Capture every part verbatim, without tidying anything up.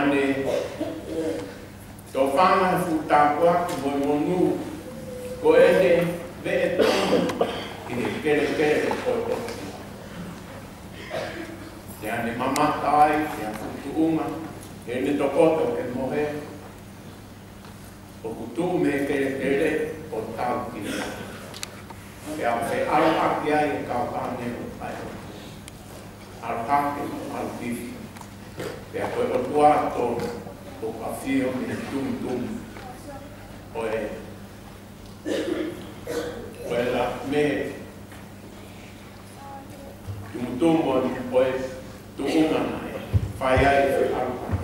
Ne tofanga he fuʻu tāpuaki mo e monū, ko ʻene veʻe tonu ki he kelekele ʻo e ʻOtua. Pea ne mamata ai ki ha fuʻu tuʻunga, heʻene tokoto ke mohe, ʻoku tuʻu mei he kelekele ʻo tau ki ai. Pea ʻoku feʻaluʻaki ai e kau ʻāngelo ʻa e ʻOtua. ʻAlu hake mo ʻalu hifo. Pea ko e ʻOtua tonu ʻoku ʻafio mei he tumutumu ʻo e, ʻo e la-, mei he tumutumu ʻo e tuʻunga naʻe fai ai e feʻaluʻaki.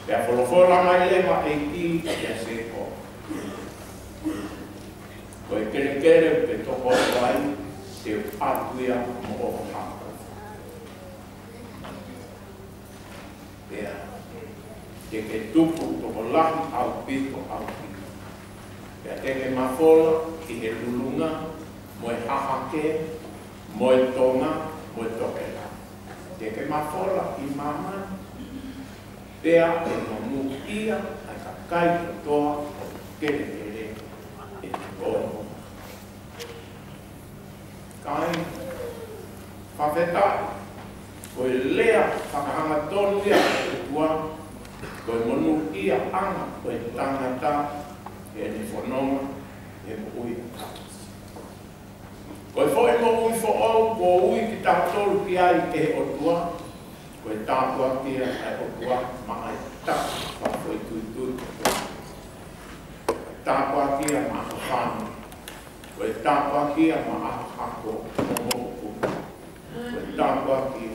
Pea folofola mai leva ʻe he ʻEiki kia Sēkope, ko e kelekele ʻoku ke tokoto ai, te u ʻatu ia mo hoʻo hako. Pea te ke tupu tokolahi ʻaupito, ʻaupito. Pea te ke mafola ki he lulunga, mo e hahake, mo e tonga, mo e tokelau. Te ke mafola ʻi māmani, pea ʻe monūʻia ʻa e kakai kotoa ʻo e kelekele ʻe koe. Kāinga, fakafetaʻi, ko e lea fakahangatonu ia ʻa e ʻOtua, ko e monūʻiaʻanga ʻo e tangata, ʻene fononga he moʻui ʻa Kalaisi. Ko e foʻi moʻui foʻou kuo ui kitautolu ki ai ʻe he ʻOtua, ko e tāpuakiʻi ʻa e ʻOtua maʻa e taha fakafoʻituitui. Tāpuakiʻi maʻa ha fānau. Ko e tāpuakiʻi maʻa ha hako mo moʻuku. Ko e tāpuakiʻi.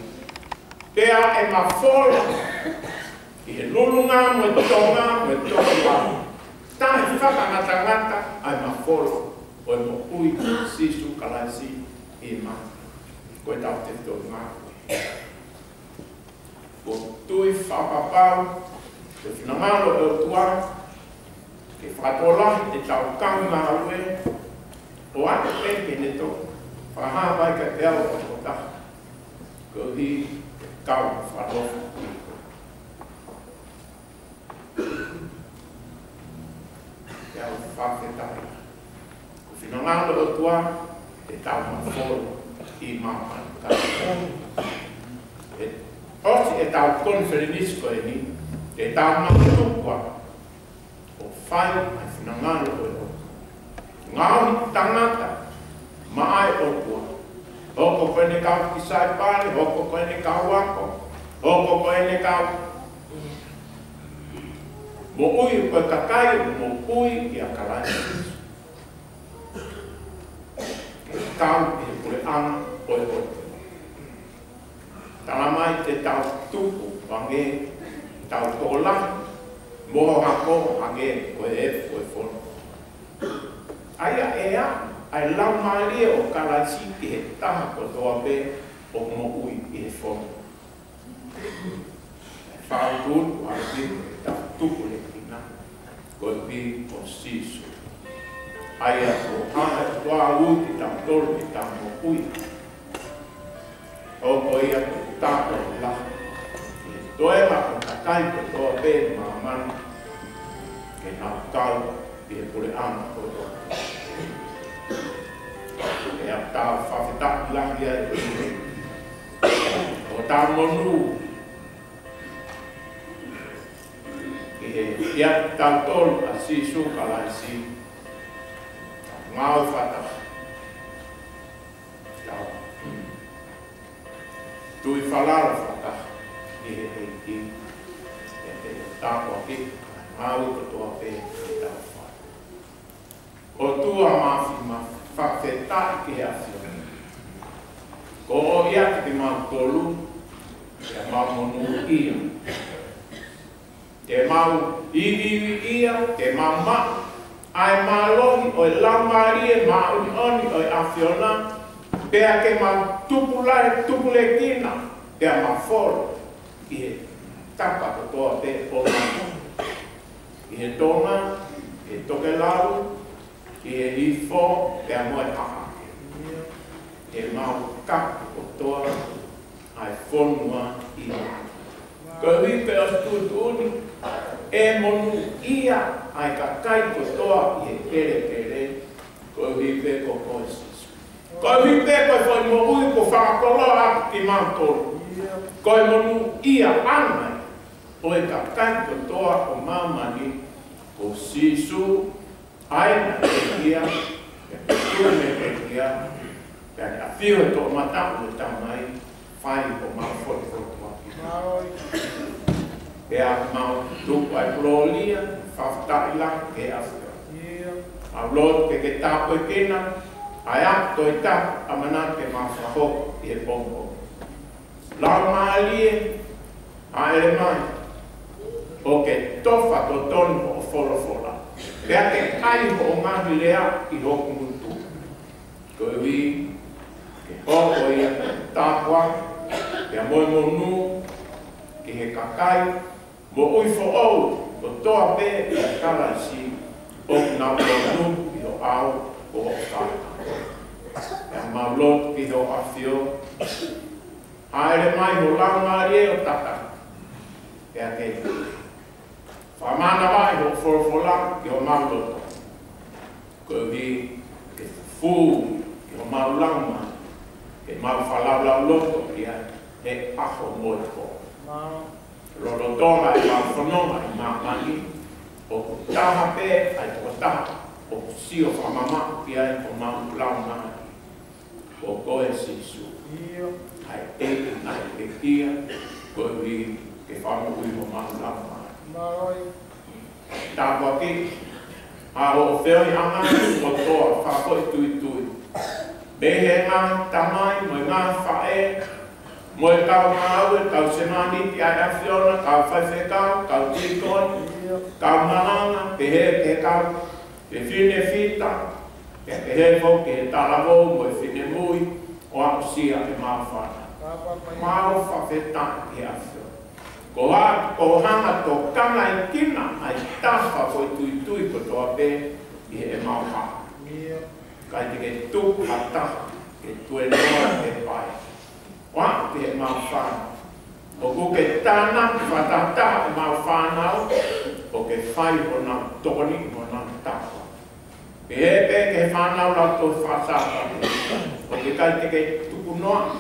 Pea ʻe mafola ʻi he lulunga mo e tonga mo e tokelau. Taʻefakangatangata ʻa e mafola ʻo e moʻui ʻa Sīsū Kalaisi ʻi māmani. Ko ʻetau tefitoʻi ngāue. ʻOku ou tui fakapapau, ko e finangalo ʻo e ʻOtua, ke fakatokolahi ʻetau kau ngāue, ʻo ʻoatu pē ke ne toki fakahā mai kiate au ʻo tokotaha, koeʻuhi ke kau fakanofo. Pea u fakafetaʻi. Ko e finangalo ʻo e ʻOtua, ke tau mafola ʻi māmani. ʻE ʻosi ʻetau konifelenisi ko eni, ke tau mafola ʻo fai ʻa e finangalo ʻo e ʻOtua. Ngaohi tangata maʻa e ʻOtua. Hoko ko ʻene kau tisaipale, hoko ko ʻene kau ako, hoko ko ʻene kau moʻui, ko e kakai ʻoku moʻui kia Kalaisi. Ke tau ʻi he puleʻanga ʻo e ʻOtua. Tala mai te tau tupu hangē, tau tokolahi mo hoʻo hako hangē ko e efu ʻo e fono. ʻA ia ʻe ʻai ʻa e Laumālie ʻo Kalaisi ki he taha kotoa pē ʻoku moʻui ʻi he fono. Fakautuutu ʻa e pito ʻetau tupulekina, ko e pito ʻo Sīsū. ʻA ia ko e hanga ʻe he ʻOtua ʻo ui kitautolu ke tau moʻui. ʻO ko ia ko e taʻu lahi, ke toe ma ko e kakai kotoa pē ʻi māmani, ke nau kau ʻi he puleʻanga ʻo e ʻOtua. Pea tau fakafetaʻi lahi ai ʻi he ʻOtua, monū ʻi he ʻiate kitautolu ʻa Sīsū Kalaisi. Ngāue fakataha. Tau tui falala fakataha ʻi he ʻEiki, ʻi he tāpuaki, ngāue kotoa pē ʻe tau fai. ʻOtua Māfimafi, fakafetaʻi ki he ʻAfiona. Ko e ʻofa ʻiate kimautolu, ke mau monūʻia. Ke mau iviiviʻia, ke mau maʻu ʻa e mālohi ʻo e Laumālie Māʻoniʻoni ʻo e ʻAfiona, pea ke mau tupulai, tupulekina, pea mau mafola ʻi he tapa kotoa pē ʻo māmani. ʻI he tonga, ʻi he tokelau, ʻi he ifo, pea mo e hahake. Ke mau kapu kotoa ʻa e fonua ʻi māmani. Koeʻuhi pē ʻoku tuʻutuʻuni ʻe monūʻia ʻa e kakai kotoa ʻi he kelekele, koeʻuhi pē ko koe Sīsū. Koeʻuhi pē ko e foʻi moʻui kuo fakakoloa atu kimautolu. Ko e monūʻiaʻanga ʻo e kakai kotoa ʻo māmani, ko Sīsū ʻa ia naʻe pekia, pea tuʻu mei he pekia, pea ne ʻafio he toʻomataʻu ʻo e Tamai, fai homau fokotuʻu. Pea mau tuku ʻa e kolōlia, fakafetaʻi lahi ki he ʻAfiona. Mau lotu ke ke tāpuekina ʻa e ako Tohitapu ʻamanaki ke mau fakahoko ʻi he pongipongi. Laumālie, hāʻele mai, ʻo ke tofa totonu hoʻo folofola, pea ke ʻai hoʻo ngaahi lea ʻi hoku ngutu, koeʻuhi ke hoko ia ko e tāpuaki pea mo e monū ki he kakai moʻui foʻou kotoa pē ʻia Kalaisi, ʻoku nau ʻi ho ʻao, ʻi ho fānau. Pea mau lotu ki ho ʻAfio, hāʻele mai ho Laumālie ʻo tataki, pea ke fakamānavaʻi hoʻo folofola ki homau loto, koeʻuhi ke fufū ki homau laumālie, ke mau fakalaulauloto ki ai he ʻaho mo e pō. Lolotonga ʻemau fononga ʻi māmani, ʻoku taha pē ʻa e tokotaha ʻoku sio fakamamaʻu ki ai homau laumālie, ko koe Sīsū. ʻA e ʻEiki naʻe pekia, koeʻuhi ke fakamoʻui homau laumālie. Tāpuakiʻi ʻa hoʻo feohiʻanga kotoa fakafoʻituitui, mei he ngaahi tamai mo e ngaahi faʻē, mo e kau ngāue, kau sēmāniti ʻa e ʻAfiona, kau faifekau, kau tīkoni, kau malanga, pehē ki he kau fefine fita, pea pehē foki ki he talavou mo e finemui ʻo aʻusia ʻemau fānau. Mau fakafetaʻi ki he ʻAfiona. Ko ha, ko hanga ʻo tokanga ʻi kina ʻa e taha fakafoʻituitui kotoa pē ʻi heʻemau hala. Kae te ke tuku ha taha ke tuenoa he pae. ʻO aʻu ki heʻemau fānau. ʻOku ke tānaki fakatahataha ʻemau fānau, ʻo ke fai honau tokoni mo honau tāpuaki. Pehē pē ki he fānau Lautohi Faka-Sāpate, ʻoku ʻikai te ke tukunoaʻi,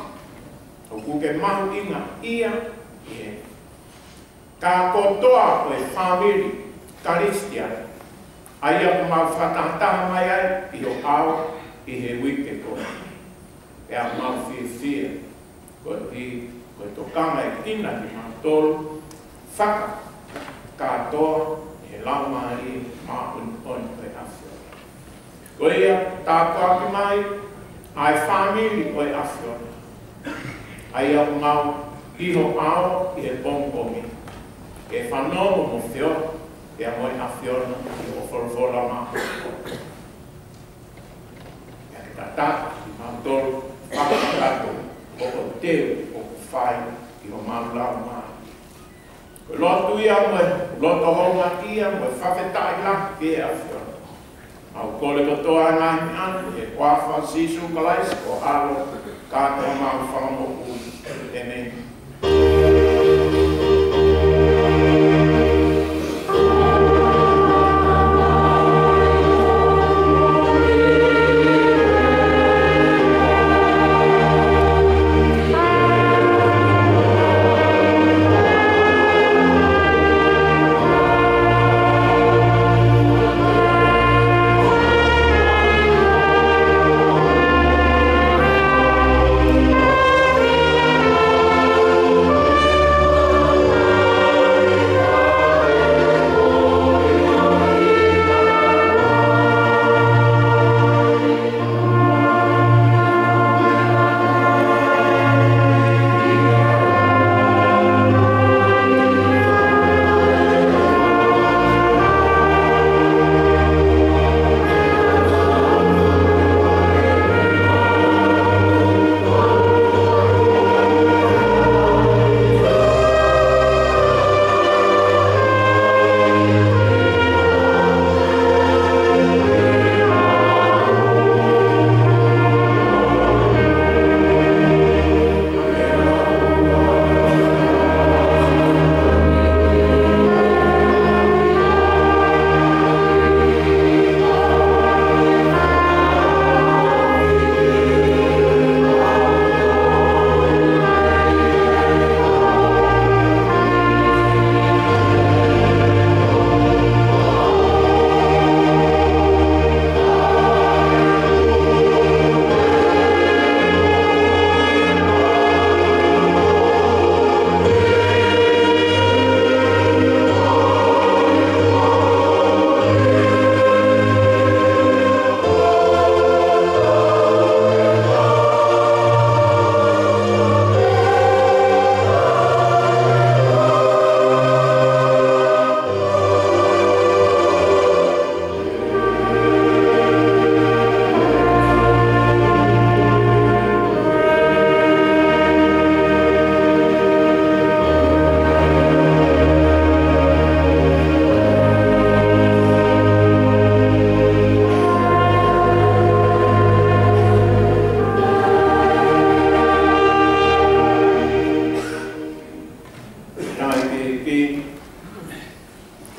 ʻoku ke mahuʻingaʻia ʻi he kau kotoa ʻo e fāmili Kalisitiane, ʻa ia ʻoku mau fakatahataha mai ai ʻi ho ʻao ʻi he uike ko eni. Pea mau fiefia, koeʻuhi ko e tokanga ʻi kina kimautolu fakakātoa ʻe he Laumālie Māʻoniʻoni ʻo e ʻAfiona. Ko ia, tāpuaki mai ʻa e fāmili ʻo e ʻAfiona, ʻa ia ʻoku mau ʻi ho ʻao ʻi he pongipongi, ke fanongo mo feohi pea mo e ʻAfiona ʻi hoʻo folofola maʻu. Pea ke tataki kimautolu fakakātoa ʻo e teu ʻoku fai ʻi homau laumālie. Ko e lotu ia mo e loto houngaʻia mo e fakafetaʻi lahi ki he ʻAfiona. Mau kole kotoa ʻa e ngaahi meʻa ni ʻi he huafa ʻo Sīsū Kalaisi ko ho ʻAlo, ka ko homau Fakamoʻui. ʻĒmeni.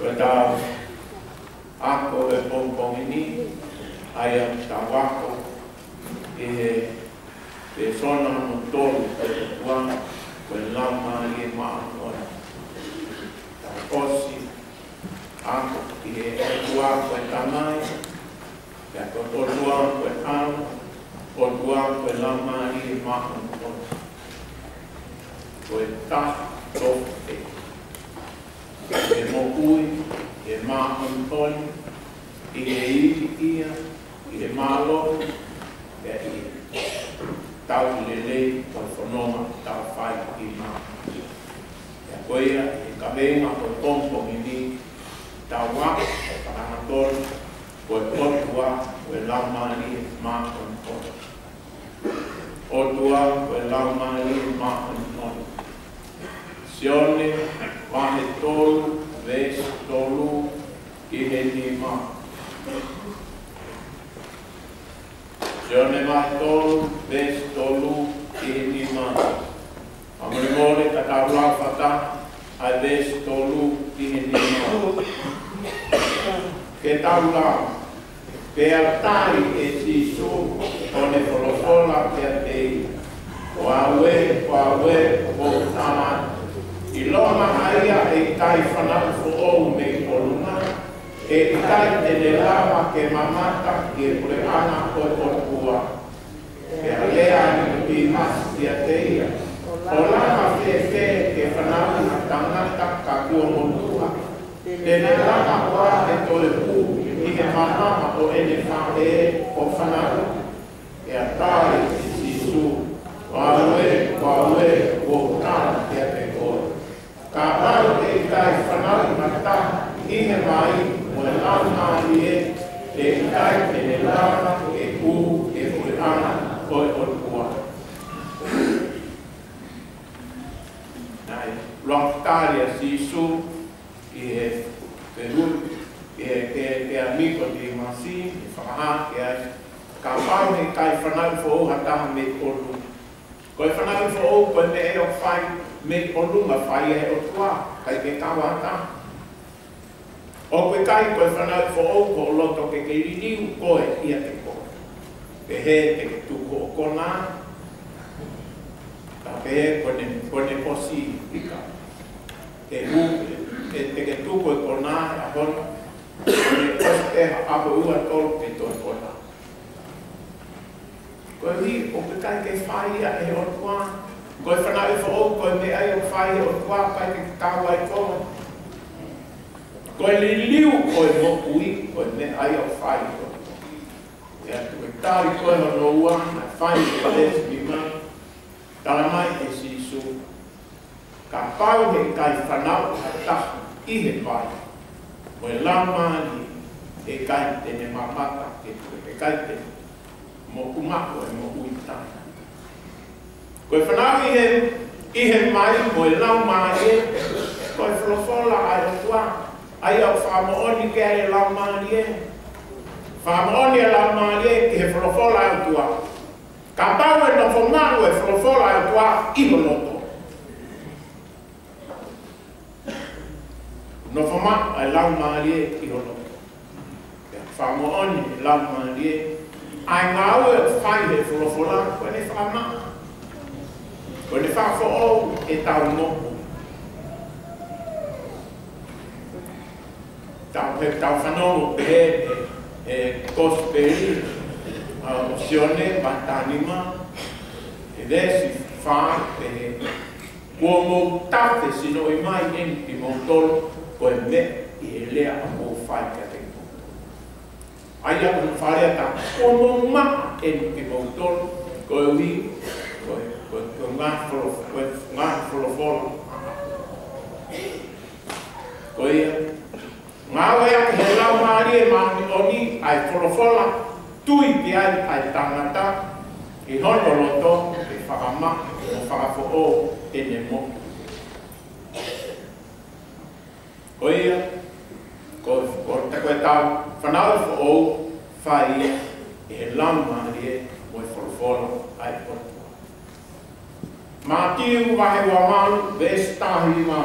Ko ʻetau ako he pongipongi ni, ʻa ia ʻoku tau ako ʻi he pēsona hono tolu ʻo e ʻOtua, ko e Laumālie Māʻoniʻoni. Tau ʻosi ako ʻi he ʻOtua ko e Tamai, pea ko e ʻOtua ko e ʻAlo, ʻOtua ko e Laumālie Māʻoniʻoni. Ko e taha tofu ē. ʻI he moʻui, ʻi he māʻoniʻoni, ʻi he ivi ia, ʻi he mālohi, pea ʻi he tau lelei ʻo e fononga ʻoku tau fai ʻi māmani. Pea ko ia, ʻi he kaveinga ʻo e pongipongi ni, tau ako ʻo fakamatolu, ko e ʻOtua, ko e Laumālie Māʻoniʻoni. ʻOtua, ko e Laumālie Māʻoniʻoni. Sione, vahe tolu, veesi tolu ki he nima. Sione vahe tolu, veesi tolu ki he nima. Fakamolemole ka tau lau fakataha ʻa e veesi tolu ki he nima. Ke tau lau. Pea tali ʻe Sīsū ʻo ne folofola kiate ia, Ko au ē, ko au ē, ʻoku ou tala atu, ʻilonga ʻa ia ʻe ʻikai fanauʻi foʻou mei ʻolunga, ʻe ʻikai te ne lava ke mamata ki he puleʻanga ʻo e ʻOtua. Pea lea ʻa Nikotīmasi kiate ia, ʻOku lava fēfē ke fanauʻi ha tangata ka kuo motuʻa? Te ne lava koā ʻe toe hū ʻi he māmani ʻo ʻene faʻē ʻo fanauʻi? Pea tali ʻe Sīsū, Ko au ē, ko au ē, ʻoku ou tala kiate koe, Kapau ʻe ʻikai fanauʻi ha taha ʻi he vai mo e Laumālie, ʻe ʻikai te ne lava ke hū ki he puleʻanga ʻo e ʻOtua. Naʻe lau tali ʻa Sīsū ʻi he fehuʻi, ʻi he ke, ke ʻa Nikotīmasi, ʻi he fakahā ki ai, Kapau ʻe ʻikai fanauʻi foʻou ha taha mei ʻolunga. Ko e fanauʻi foʻou, ko e meʻa ia ʻoku fai mei ʻolunga, fai ʻe he ʻOtua, ʻikai ke kau ha taha. ʻOku ʻikai ko e fanauʻi foʻou ko hoʻo loto ke ke liliu koe ʻiate koe. Pehē te ke tuku hoʻo konā, ka pehē ko ʻene, ko ʻene ʻosi ika. Ke hū, ʻe, te ke tuku e konā, ʻa hono, ko ʻene ʻosi pē ha ʻaho ʻe ua tolu ke toe konā. Koeʻuhi, ʻoku ʻikai ke fai ia ʻe he ʻOtua. Ko e fanauʻi foʻou, ko e meʻa ia ʻoku fai ʻe he ʻOtua, ʻikai ke kau ai koe. Ko e liliu ʻo e moʻui, ko e meʻa ia ʻoku fai ʻe he ʻOtua. ʻE atu e tali ko ē hono ua, naʻe fai ʻi he veesi nima, tala mai ʻe Sīsū, Kapau ʻe ʻikai fanauʻi ha taha ʻi he vai mo e Laumālie, ʻe ʻikai te ne mamata ki he, ʻe ʻikai te ne moʻui maʻu e moʻui taʻengata. Ko e fanauʻi ʻi he, ʻi he vai mo e Laumālie, ko e folofola ʻa e ʻOtua, ʻa ia ʻoku fakamoʻoni ki ai e Laumālie. Fakamoʻoni e Laumālie ki he folofola ʻa e ʻOtua. Kapau ʻe nofo maʻu e folofola ʻa e ʻOtua ʻi ho loto. Nofo maʻu e Laumālie ʻi ho loto. Pea fakamoʻoni e Laumālie ʻa e ngāue ʻoku fai ʻe he folofola, ko ʻene fakamaʻa, ko ʻene fakafoʻou ʻetau moʻui. Tau, he tau fanongo pē he, he, he Kosipeli ʻa Sione vahe taha nima, he veesi fā pehē, Kuo mou tafe sinoʻi mai eni kimoutolu, ko e meʻa ʻi he lea ʻoku ou fai kiate kimoutolu. ʻA ia ko hono fakalea ʻe taha, kuo mou maʻa eni kimoutolu, koeʻuhi, ko e, ko e, ko e ngaahi folo-, ko e ngaahi folofola. Ko ia, ngāueʻaki ʻe he Laumālie Māʻoniʻoni ʻa e folofola, tui ki ai ʻa e tangata, ʻi hono loto, ke fakamaʻa, mo fakafoʻou ʻene moʻui. Ko ia, ko, ko e, ko ʻetau fanauʻi foʻou, fai ʻe he Laumālie mo e folofola ʻa e ʻOtua. Mātiu vahe ua valu, veesi taha hiva.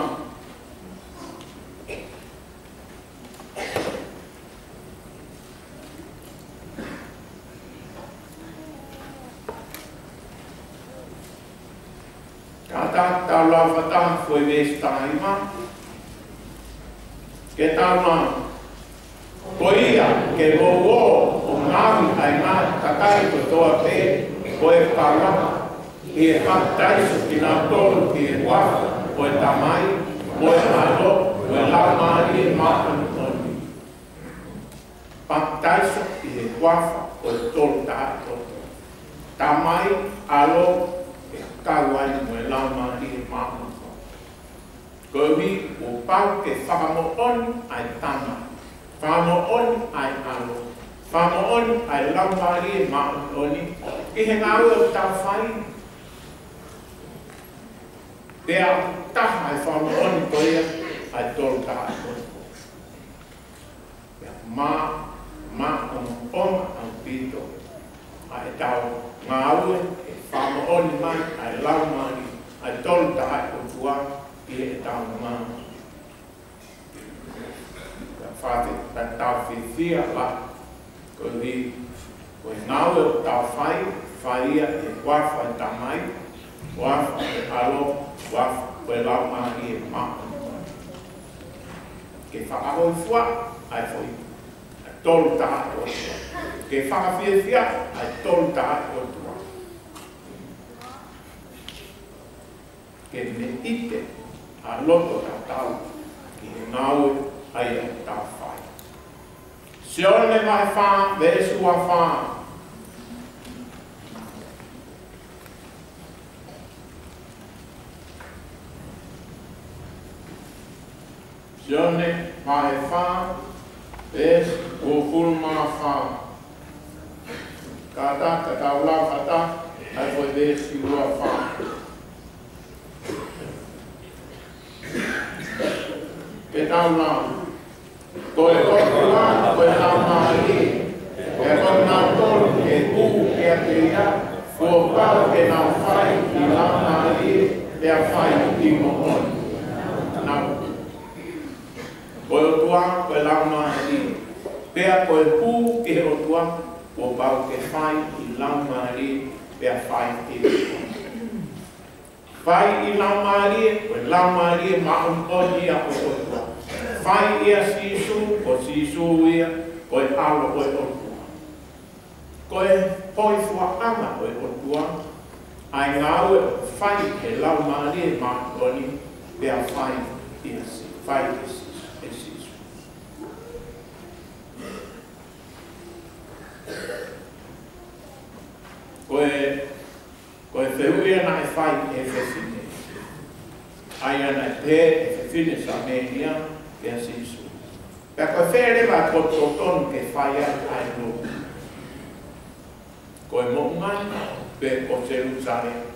Lava ʻetau veesi taha nima. Ke tau lau. Ko ia ke mou ō ʻo ngaohi ʻa e ngaahi kakai kotoa pē, ko e kau ʻi he papitaiso kinautolu ʻi he huafa ʻo e Tamai, mo e ʻAlo, mo e Laumālie Māʻoniʻoni. Papitaiso ʻi he huafa ʻo e Tolu Tahaʻi ʻOtua. Tamai, ʻAlo, pea kau ai mo e Laumālie Māʻoniʻoni. Koeʻuhi kuo pau ke fakamoʻoni ʻa e Tamai, fakamoʻoni ʻa e ʻAlo, fakamoʻoni ʻa e Laumālie Māʻoniʻoni ʻi he ngāue ʻoku tau fai. Pea taha ʻa e fakamoʻoni ko ia ʻa e Tolu Tahaʻi ʻOtua. Pea ma, ma, ʻo, ʻo, ʻaupito ʻa ʻetau ngāue ke fakamoʻoni mai ʻa e Laumālie, ʻa e Tolu Tahaʻi ʻOtua ʻi heʻetau ngāue. Pea fate, pea tau fiefia ʻa, koeʻuhi ko e ngāue ʻoku tau fai, fai ia ʻi he huafa ʻo e Tamai, huafa ʻo e ʻAlo, huafa ʻo e Laumālie Māʻoniʻoni. Ke fakahoifua ʻa e foʻi, ʻa e Tolu Tahaʻi ʻOtua. Ke fakafiefia ʻa e Tolu Tahaʻi ʻOtua. Ke meʻite ʻa loto tatau ki he ngāue ʻa ia ʻoku tau fai. Sione vahe fā, veesi ua fā. Sione vahe fā, veesi uofulu mā fā. Kātaki ke tau lau fakataha ʻa e foʻi veesi ua fā. Ke tau lau. Ko e ʻOtua ko e Laumālie, pea ko kinautolu ʻoku hū kiate ia, kuo pau ke nau fai ʻi laumālie, pea fai ʻi moʻoni. Nau. Ko e ʻOtua ko e Laumālie, pea ko e hū ki he ʻOtua, kuo pau ke fai ʻi laumālie, pea fai ʻi moʻoni. Fai ʻi laumālie, ko e Laumālie Māʻoniʻoni ia ʻo e ʻOtua. Fai ʻia Sīsū, ko Sīsū ia, ko e ʻAlo ʻo e ʻOtua. Ko e hoifuaʻanga ʻo e ʻOtua, ʻa e ngāue ʻoku fai ʻe he Laumālie Māʻoniʻoni, pea fai ʻia Sī-, fai ʻe Sī-, ʻe Sīsū. Ko e, ko e fehuʻi ia naʻe fai ʻe he fefine. ʻA ia naʻe pehē ʻe he fefine Samēlia kia Sīsū. Pea ko e fē leva ʻa e potu totonu ke fai ai ʻa e lotu? Ko e moʻunga ni pe ko Selūsalema?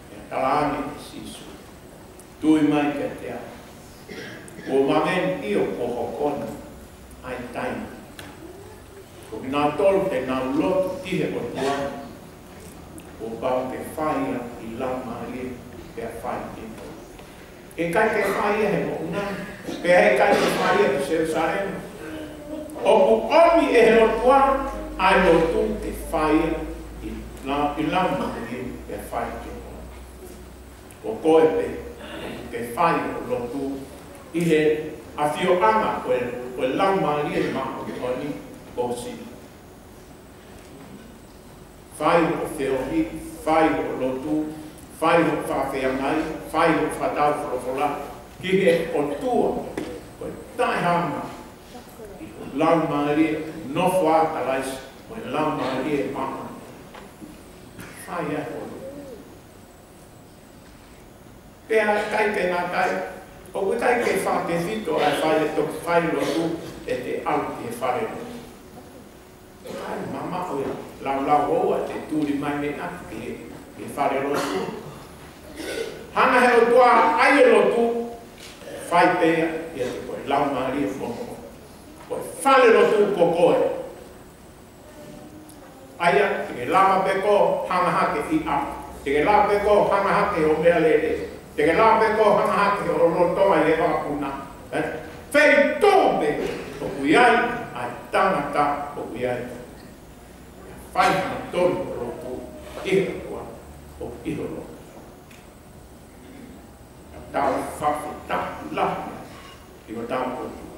Pea talaange ʻe Sīsū, tui mai kiate au. Kuo maveni ʻio kuo hoko eni ʻa e taimi. Ko kinautolu te nau lotu ki he ʻOtua, kuo pau ke fai ia ʻi laumālie pea fai ʻi moʻoni. ʻIkai ke fai ia he moʻunga, pea ʻikai ke fai ia ʻi Selūsalema. ʻOku ʻomi ʻe he ʻOtua ʻa e lotu ke fai ia ʻi la-, ʻi laumālie pea fai ʻi moʻoni. Ko koe pē, ke fai hoʻo lotu ʻi he ʻafioʻanga ko e, ko e Laumālie Māʻoniʻoni ʻo Sīsū. Fai hoʻo feohi, fai hoʻo lotu, fai hoʻo fakafeangai, fai hoʻo fakatau folofola ki he ʻOtua, ko e taʻehāmai ʻi he Laumālie, nofo ʻa Kalaisi, ko e Laumālie Māʻoniʻoni. Fai ʻa hoʻo lotu. Pea ʻikai ke ngata ai, ʻoku ʻikai ke fakatefito ʻa e fai e toki fai lotu ʻete ʻalu ki he fale lotu. ʻIkai, mamaʻo ia, laulau ʻoua te tuli mai mei ʻapi ki he, ki he fale lotu. Hanga ʻe he ʻOtua ʻai e lotu, fai pē ia, ʻiate koe, Laumālie Māʻoniʻoni. Ko e fale lotu ko koe. ʻA ia, te ke lava pē koe ʻo hanga hake ʻi ʻapi. Te ke lava pē koe ʻo hanga hake hoʻo meʻalele. Te ke lava pē koe ʻo hanga hake hoʻo lotolotonga ʻi he vakapuna. Ē? Feituʻu pē ʻoku ʻi ai ʻa e tangata ʻoku ʻi ai. Fai hangatonu hoʻo lotu ʻi he ʻOtua ʻoku ʻi ho loto. Tau fakafetaʻi lahi ʻi hotau ʻOtua.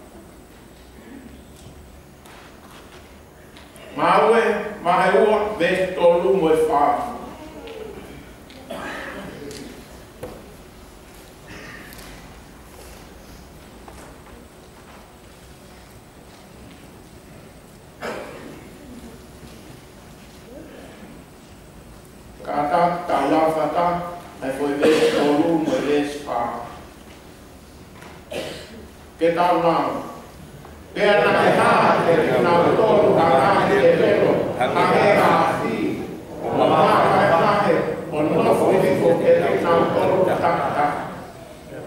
Ngāue vahe ua, veesi tolu mo e fā. Kātaki tau lau fakataha ʻa e foʻi veesi tolu mo e veesi fā. Ke tau lau. Pea naʻe hā kiate kinautolu ha ngaahi ʻelelo hangē ha afi, ʻo mavahevahe ʻo nofo hifo kiate kinautolu takitaha.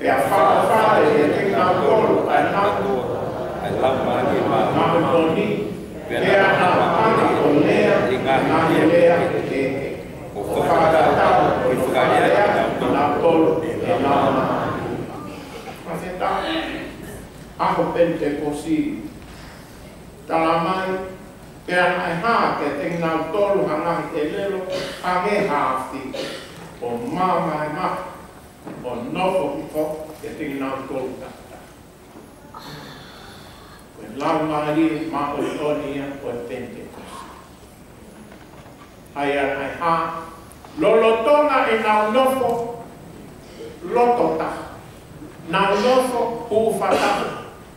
Pea faʻofale kiate kinautolu ʻa e Laumālie, ʻa e Laumālie Māʻoniʻoni, pea naʻa nau hanga ʻo lea ʻi he ngaahi lea kehekehe, ʻo fakatatau, ʻo fakalea kinautolu ʻe he Laumālie. Fakafetaʻi, ʻaho Penitekosi, talamai, pea naʻe hā kiate kinautolu ha ngaahi ʻelelo hangē ha afi, ʻo mavahevahe ʻo nofo hifo kiate kinautolu takitaha. Ko e Laumālie Māʻoniʻoni ia ʻo e Penitekosi. ʻA ia naʻe hā, lolotonga ʻenau nofo loto taha, nau nofo hūfanga taha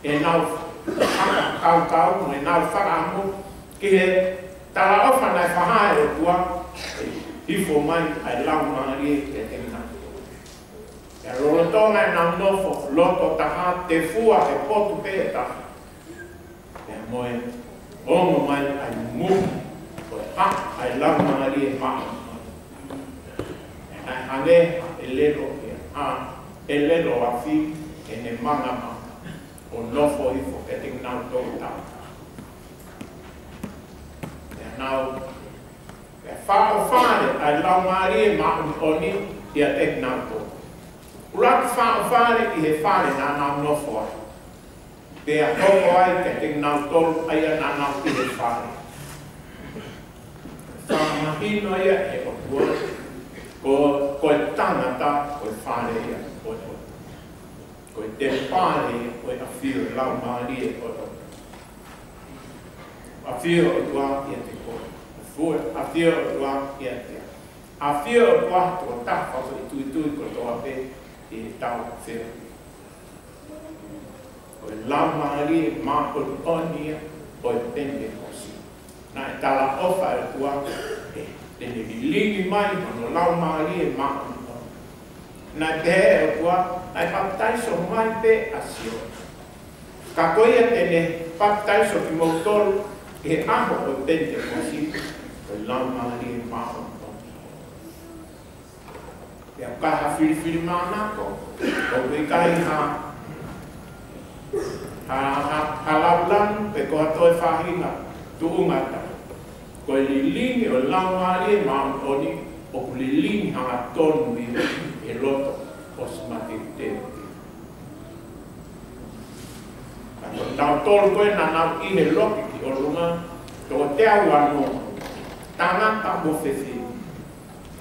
ʻenau fakakaukau mo ʻenau fakaʻamu ki he talaʻofa naʻe fakahā ʻe he ʻOtua, hifo mai ʻa e Laumālie kiate kinautolu. Pea lolotonga ʻenau nofo loto taha, tefua he potu pē ʻe taha, pea mo e ongo mai ʻa e muʻa, ko e hā, ʻa e Laumālie Māʻoniʻoni. Pea naʻe hangē ha ʻelelo ia, ha ʻelelo afi ʻene mangamanga, ʻo nofo hifo kiate kinautolu takitaha. Pea nau, pea faʻofale ʻa e Laumālie Māʻoniʻoni ʻiate kinautolu. ʻUluaki faʻofale ʻi he fale naʻa nau nofo ai. Pea hoko ai kiate kinautolu ʻa ia naʻa nau ʻi he fale. Fakamahino ia ʻe he ʻOtua, ko, ko e tangata, ko e fale ia ʻo e ʻOtua. Ko e temipale ia ʻo e ʻafio ʻo e Laumālie ʻo e ʻOtua. ʻAfio ʻOtua ʻiate koe. ʻAfio, ʻafio ʻOtua ʻiate au. ʻAfio ʻOtua, tokotaha fakafoʻituitui kotoa pē ʻi heʻetau feohi. Ko e Laumālie Māʻoniʻoni ia ʻo e Penitekosi. Naʻe talaʻofa ʻe he ʻOtua, ʻe, te ne lilingi mai hono Laumālie Māʻoniʻoni. Naʻe pehē ʻe he ʻOtua, naʻe papitaiso mai pē ʻa Sione. Ka ko ia te ne papitaiso kimoutolu ʻi he ʻaho ʻo e Penitekosi, ko e Laumālie Māʻoniʻoni. Pea ʻoku ʻikai ha filifilimānako, ʻoku ʻikai ha, ha, ha, ha laulanu, pe ko ha toe faʻahinga tuʻunga ʻe taha. Ko e lilingi ʻo e Laumālie Māʻoniʻoni, ʻoku lilingi hangatonu ia ʻi he loto ʻo siʻi mateuteu. Ka ko kinautolu ko ē naʻa nau ʻi he loki ki ʻolunga, toko teau uanoa, tangata mo fefine.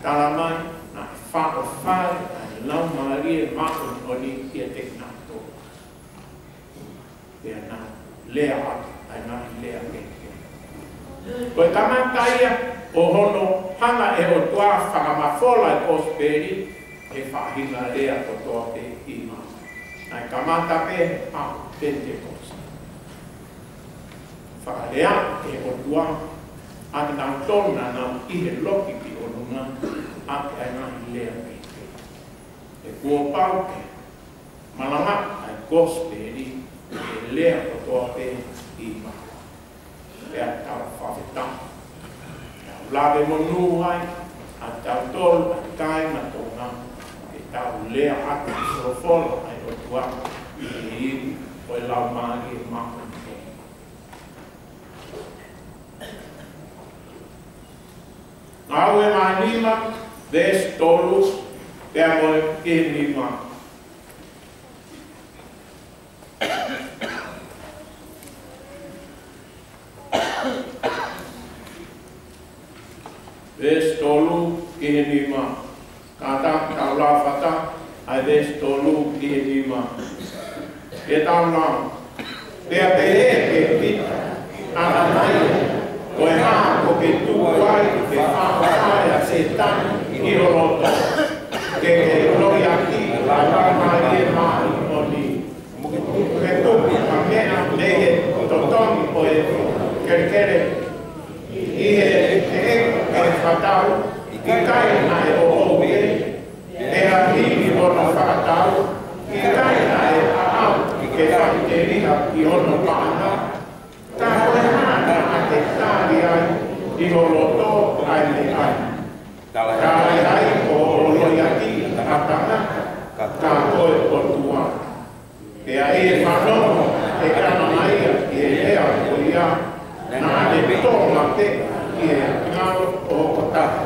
Talamai, naʻe faʻofale ʻa e Laumālie Māʻoniʻoni kiate kinautolu. Pea nau lea ʻaki ʻa e ngaahi lea kehekehe. Ko e kamata ia ʻo hono hanga ʻe he ʻOtua ʻo fakamafola e kosipeli ʻi he faʻahinga lea kotoa pē ʻi māmani. Naʻe kamata pē ʻaho Penitekosi. Fakalea ʻe he ʻOtua ʻa kinautolu naʻa nau ʻi he loki ki ʻolunga ʻaki ʻa e ngaahi lea kehekehe. He kuo pau ke malanga ʻa e kosipeli ʻi he lea kotoa pē ʻi māmani. Pea tau fakafetaʻi. Tau lave monū ai, ʻa tautolu ʻa e kāinga Tonga, ke tau lea ʻaki e folofola ʻa e ʻOtua ʻi he ivi ʻo e Laumālie Māʻoniʻoni. Ngāue vahe nima, veesi tolu, pea mo e ki he nima. Veesi tolu ki he nima. Kātaki tau lau fakataha ʻa Veesi tolu ki he nima. Ke tau lau. Pea pehē kia Pita, ʻAnanaia, ko e hā ʻoku ke tuku ai ke faʻofale ʻa Sētane ʻi ho loto, ke ke lohiakiʻi ʻa e Laumālie Māʻoniʻoni? Ke tuku ha meʻa mei he totongi ʻo e kelekele ʻi he, he, he fakatau, ʻikai naʻe ʻoʻou pē, pea hili hono fakatau, ʻikai naʻe aʻu ke faʻiteliha ʻi hono paʻanga? Ka ko e hā naʻa ke tali ai ʻi ho loto ʻa e meʻa ni? Talaʻehai ko hoʻo lohiakiʻi ʻa e tangata, ka ko e ʻOtua. Pea ʻi he fanongo ʻe ʻAnanaia ki he lea ko ia, naʻa ne tō makehe ʻi he ngalo ʻo hoʻo taha,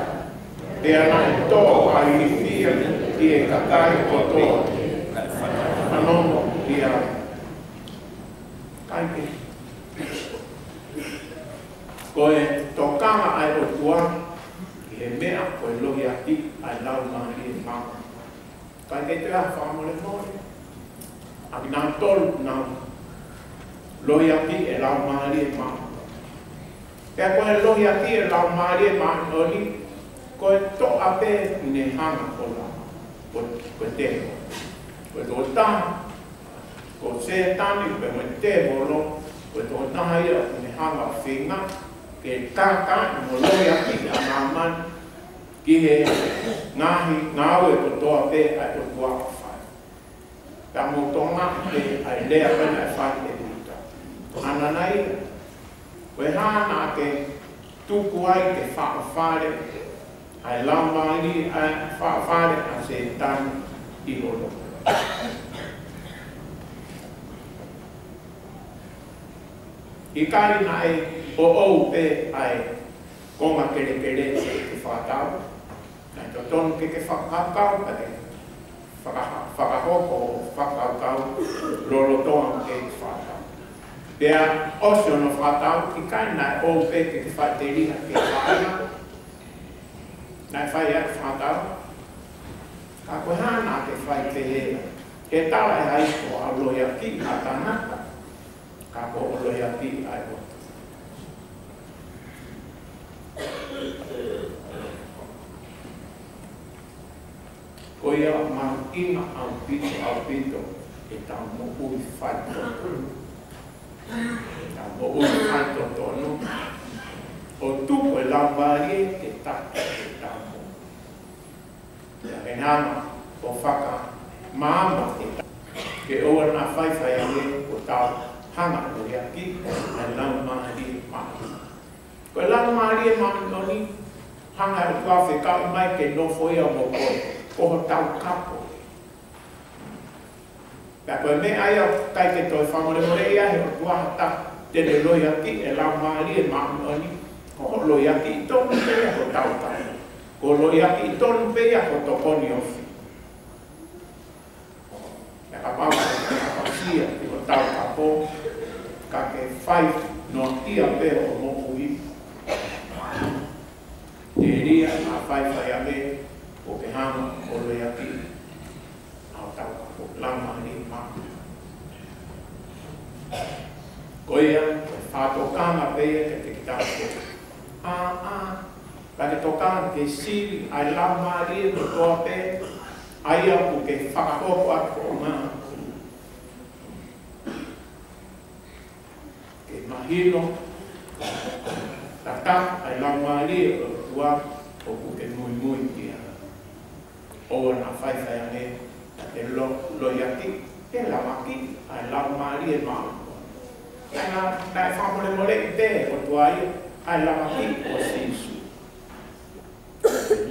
pea naʻe tō ʻailifia ʻi he kakai kotoa naʻe fanongo ki ai. Kae kehe, ko e tokanga ʻa e ʻOtua ki he meʻa ko e lohiakiʻi ʻa e Laumālie Māʻoniʻoni. Kae kehe, ʻoku fakamolemole ʻa kinautolu naʻa nau lohiakiʻi e Laumālie Māʻoniʻoni. Pea ko e lohiakiʻi e Laumālie Māʻoniʻoni, ko e toʻa pē ʻoku ne hanga ʻo lava, ko, ko e tēvolo. Ko e tokotaha, ko Sētane, pea mo e tēvolo, ko e tokotaha ia ʻoku ne hanga ʻo feinga ke kākaaʻi mo lohiakiʻi ʻa māmani ki he ngaahi ngāue kotoa pē ʻa e ʻOtua ʻoku fai. Pea mou tokangaʻi pē ʻa e lea ko ē naʻe fai ʻe Pita. ʻAnanaia, ko e hā naʻa ke tuku ai ke faʻofale ʻa e Laumālie, ʻa e faʻofale ʻa Sētane ʻi ho loto? ʻIkai naʻe ʻoʻou pē ʻa e konga kelekele ke fakatau? Naʻe totonu ke ke fakakaukau, ka ke faka-, fakahoko ʻo fakakaukau lolotonga ke fakatau. Pea ʻosi hono fakatau, ʻikai naʻe ʻoʻou pē ke ke faʻiteliha ke fai? Naʻe fai ʻa e fakatau. Ka ko e hā naʻa ke fai pehē? He talaʻehai ko hoʻo lohiakiʻi ʻa e tangata, ka ko hoʻo lohiakiʻi ʻa e ʻOtua. Ko ia, mahuʻinga ʻaupito, ʻaupito ʻetau moʻui faitotonu. ʻEtau moʻui faitotonu, ʻo tuku e Laumālie ke taki ʻetau moʻui. Pea ke hanga ʻo fakamaama ke ta-, ke ʻoua naʻa faifai ange kuo tau hanga ʻo lohiakiʻi ʻa e Laumālie Māʻoniʻoni. Ko e Laumālie Māʻoniʻoni, hanga ʻe he ʻOtua ʻo fekauʻi mai ke nofo ia mo koe, ko ho taukapo. Pea ko e meʻa ia ʻoku ʻikai ke toe fakamolemoleʻi ʻe he ʻOtua ha taha te ne lohiakiʻi e Laumālie Māʻoniʻoni, ko hoʻo lohiakiʻi tonu pē ia ho taukapo. Ko hoʻo lohiakiʻi tonu pē ia ho tokoni ofi. Pea kapau ʻoku ke ʻapasia ki ho taukapo, ka ke fai noaʻia pē hoʻo moʻui, telia naʻa faifai ange kuo ke hanga ʻo lohiakiʻi ʻa ho taukapo, Laumālie Māʻoniʻoni. Ko ia, ko e fakatokanga pē ia kiate kitautolu. ʻA, ʻa, ka ke tokanga ke sivi ʻa e Laumālie kotoa pē, ʻa ia ʻoku ke fakahoko atu hoʻo ngāue. Ke mahino, tataki ʻa e Laumālie ʻo e ʻOtua ʻoku ke muimui ki ai. ʻOua naʻa faifai ange, ka ke lo-, lohiakiʻi, ke lavakiʻi ʻa e Laumālie Māʻoniʻoni. Naʻe, naʻe fakamolemoleʻi pē ʻe he ʻOtua ia ʻa e lavakiʻi ʻo Sīsū.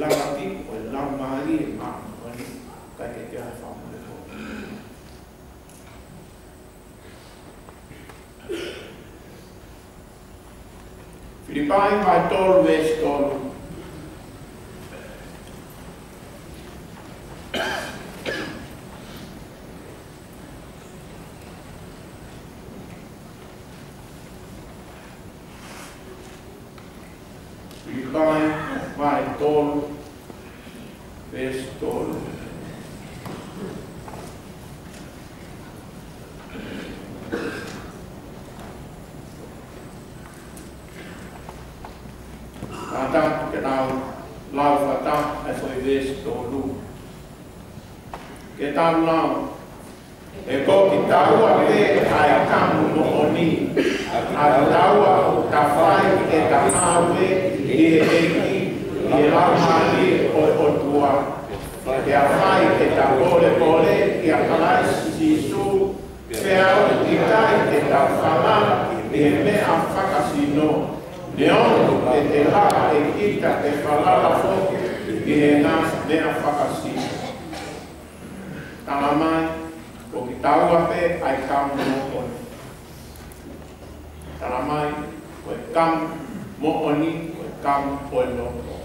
Lavakiʻi ʻo e Laumālie Māʻoniʻoni, ʻikai ke toe fakamolemoleʻi. Filipai vahe tolu veesi tolu. Filipai vahe tolu veesi tolu. Veesi tolu. Ke tau lau. He ko kitaua pē ʻa e kamu moʻoni, ʻa kitaua ʻoku ta fai ʻeta ngāue ʻi he ʻEiki, ʻi he Laumālie ʻo e ʻOtua. Pea fai ʻeta polepole kia Kalaisi Sīsū, pea ʻoku ʻikai te ta falala ʻi he meʻa fakasino, neongo ʻete lahi ʻe kita ke falala foki ʻi he ngaahi meʻa fakasino. Tala mai, ko kitaua pē ʻa e kamu moʻoni. Tala mai, ko e kamu moʻoni, ko e kamu ʻo e loto.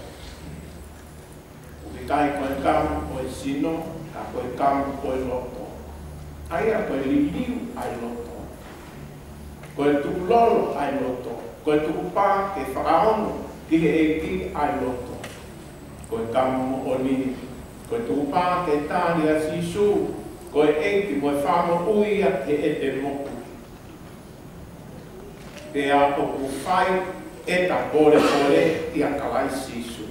ʻOku ʻikai ko e kamu ʻo e sino, ka ko e kamu ʻo e loto. ʻA ia ko e liliu ʻa e loto. Ko e tukulolo ʻa e loto. Ko e tukupā ke fakaongo ki he ʻEiki ʻa e loto. Ko e kamu moʻoni. Ko e tukupā ke tali ʻa Sīsū ko e ʻEiki mo e Fakamoʻui ia heʻete moʻui. Pea ʻoku fai ʻeta polepole kia Kalaisi Sīsū.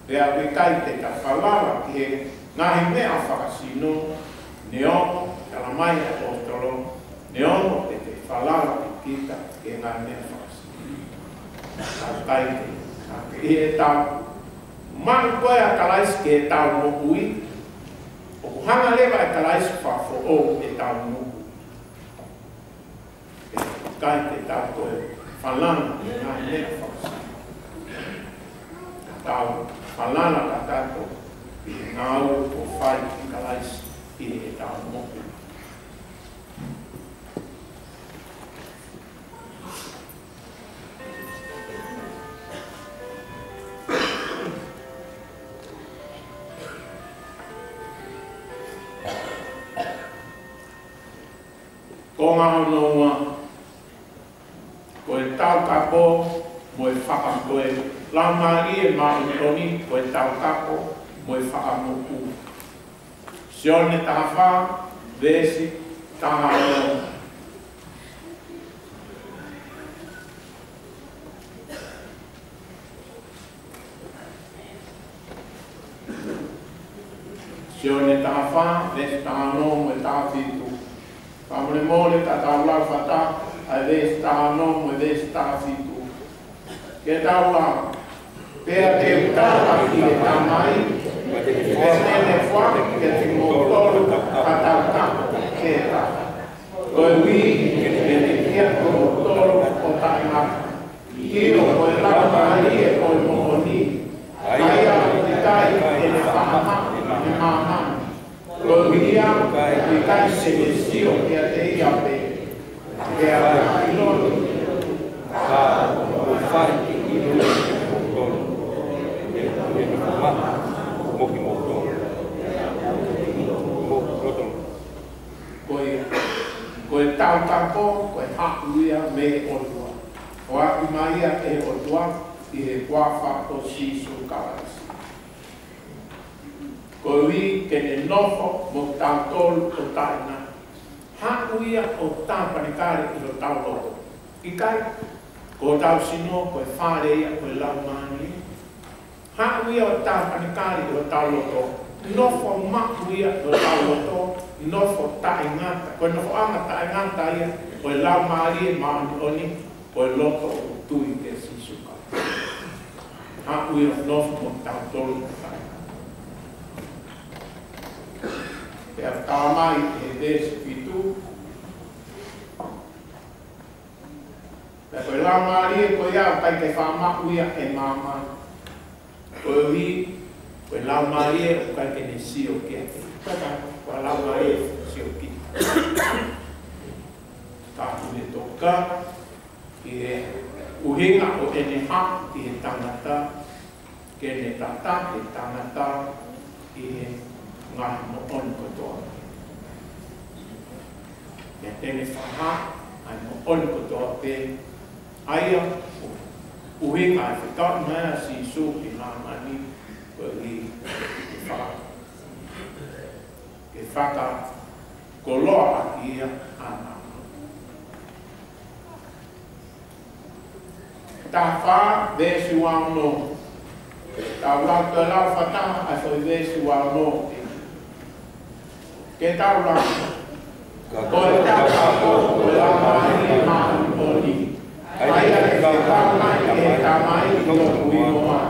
Pea ʻoku ʻikai te ta falala ki he ngaahi meʻa fakasino, neongo, tala mai ʻe he ʻaposetolo, neongo ʻete falala ʻe kita ki he ngaahi meʻa fakasino. Ka ʻoku ʻikai te, ka ke ʻi heʻetau maʻu ko ē ʻa Kalaisi ki heʻetau moʻui, ʻoku hanga leva ʻe Kalaisi ʻo fakafoʻou ʻetau moʻui. ʻIkai ke tau toe falala ki he ngaahi meʻa fakasino. Tau falala kakato ki he ngāue kuo fai ʻe Kalaisi ʻi heʻetau moʻui. Konga hono ua, ko e taukapo mo e fakamoʻui. Laumālie Māʻoniʻoni ko e taukapo mo e fakamoʻui. Sione taha fā, veesi taha ono. Sione taha fā, veesi taha ono mo e taha fitu. Fakamolemole, ka tau lau fakataha ʻa e veesi taha ono mo e veesi taha fitu. Ke tau lau. Pea te u tala ki he Tamai, pea te ne foaki kiate kimoutolu ha taukapo kehe taha, koeʻuhi ke ne ʻiate kimoutolu ʻo taʻengata. ʻIo, ko e Laumālie ʻo e moʻoni, ʻa ia ʻoku ʻikai te ne faʻa maʻu ʻe māmani, koeʻuhi ʻoku ʻikai te ne sio kiate ia pē, pea ʻoku ʻiloʻilo, ka ʻoku fai ke ʻilo ʻe kimoutolu, ʻe, ʻe nofo maʻu mo kimoutolu. Mo, mo, Ko ia, ko e taukapo, ko e haʻu ia mei he ʻOtua. Foaki mai ia ʻe he ʻOtua ʻi he huafa ʻo Sīsū Kalaisi. Koeʻuhi ke ne nofo mo tautolu ʻo taʻengata. Haʻu ia ʻo tāpanekale ʻi hotau loto. ʻIkai, ko hotau sino, ko e fale ia ʻo e Laumālie. Haʻu ia ʻo tāpanekale ʻi hotau loto. Nofo maʻu ia ʻi hotau loto. Nofo taʻengata. Ko e nofoʻanga taʻengata ia ʻo e Laumālie Māʻoniʻoni, ko e loto ʻoku tui kia Sīsū Kalaisi. Haʻu ia ʻo nofo mo tautolu ʻo taʻengata. Pea tala mai ʻe he veesi fitu. Pea ko e Laumālie ko ia ʻoku ʻikai ke faʻa maʻu ia ʻe māmani. Koeʻuhi, ko e Laumālie ʻoku ʻikai ke ne sio kiate ia. Ko e Laumālie sio ki. Ka ʻoku ne toka, ki he ʻuhinga ʻo ʻene haʻu ki he tangata, ke ne tataki e tangata ʻi he ngaahi moʻoni kotoa. Pea te ne fakahā ʻa e moʻoni kotoa pē, ʻa ia ʻoku ʻuhinga e fekau mai ʻa Sīsū ki māmani, koeʻuhi ke faka-, ke fakakoloaʻaki ia ʻa māmani. Taha fā, veesi ua ono. Tau lau, tau lau fakataha ʻa e foʻi veesi ua ono. Ke tau lau. Ko e tau ka ko e Laumālie Māʻoniʻoni, ʻa ia ʻe fekau mai ʻe he Tamai ʻi hoku hingoa.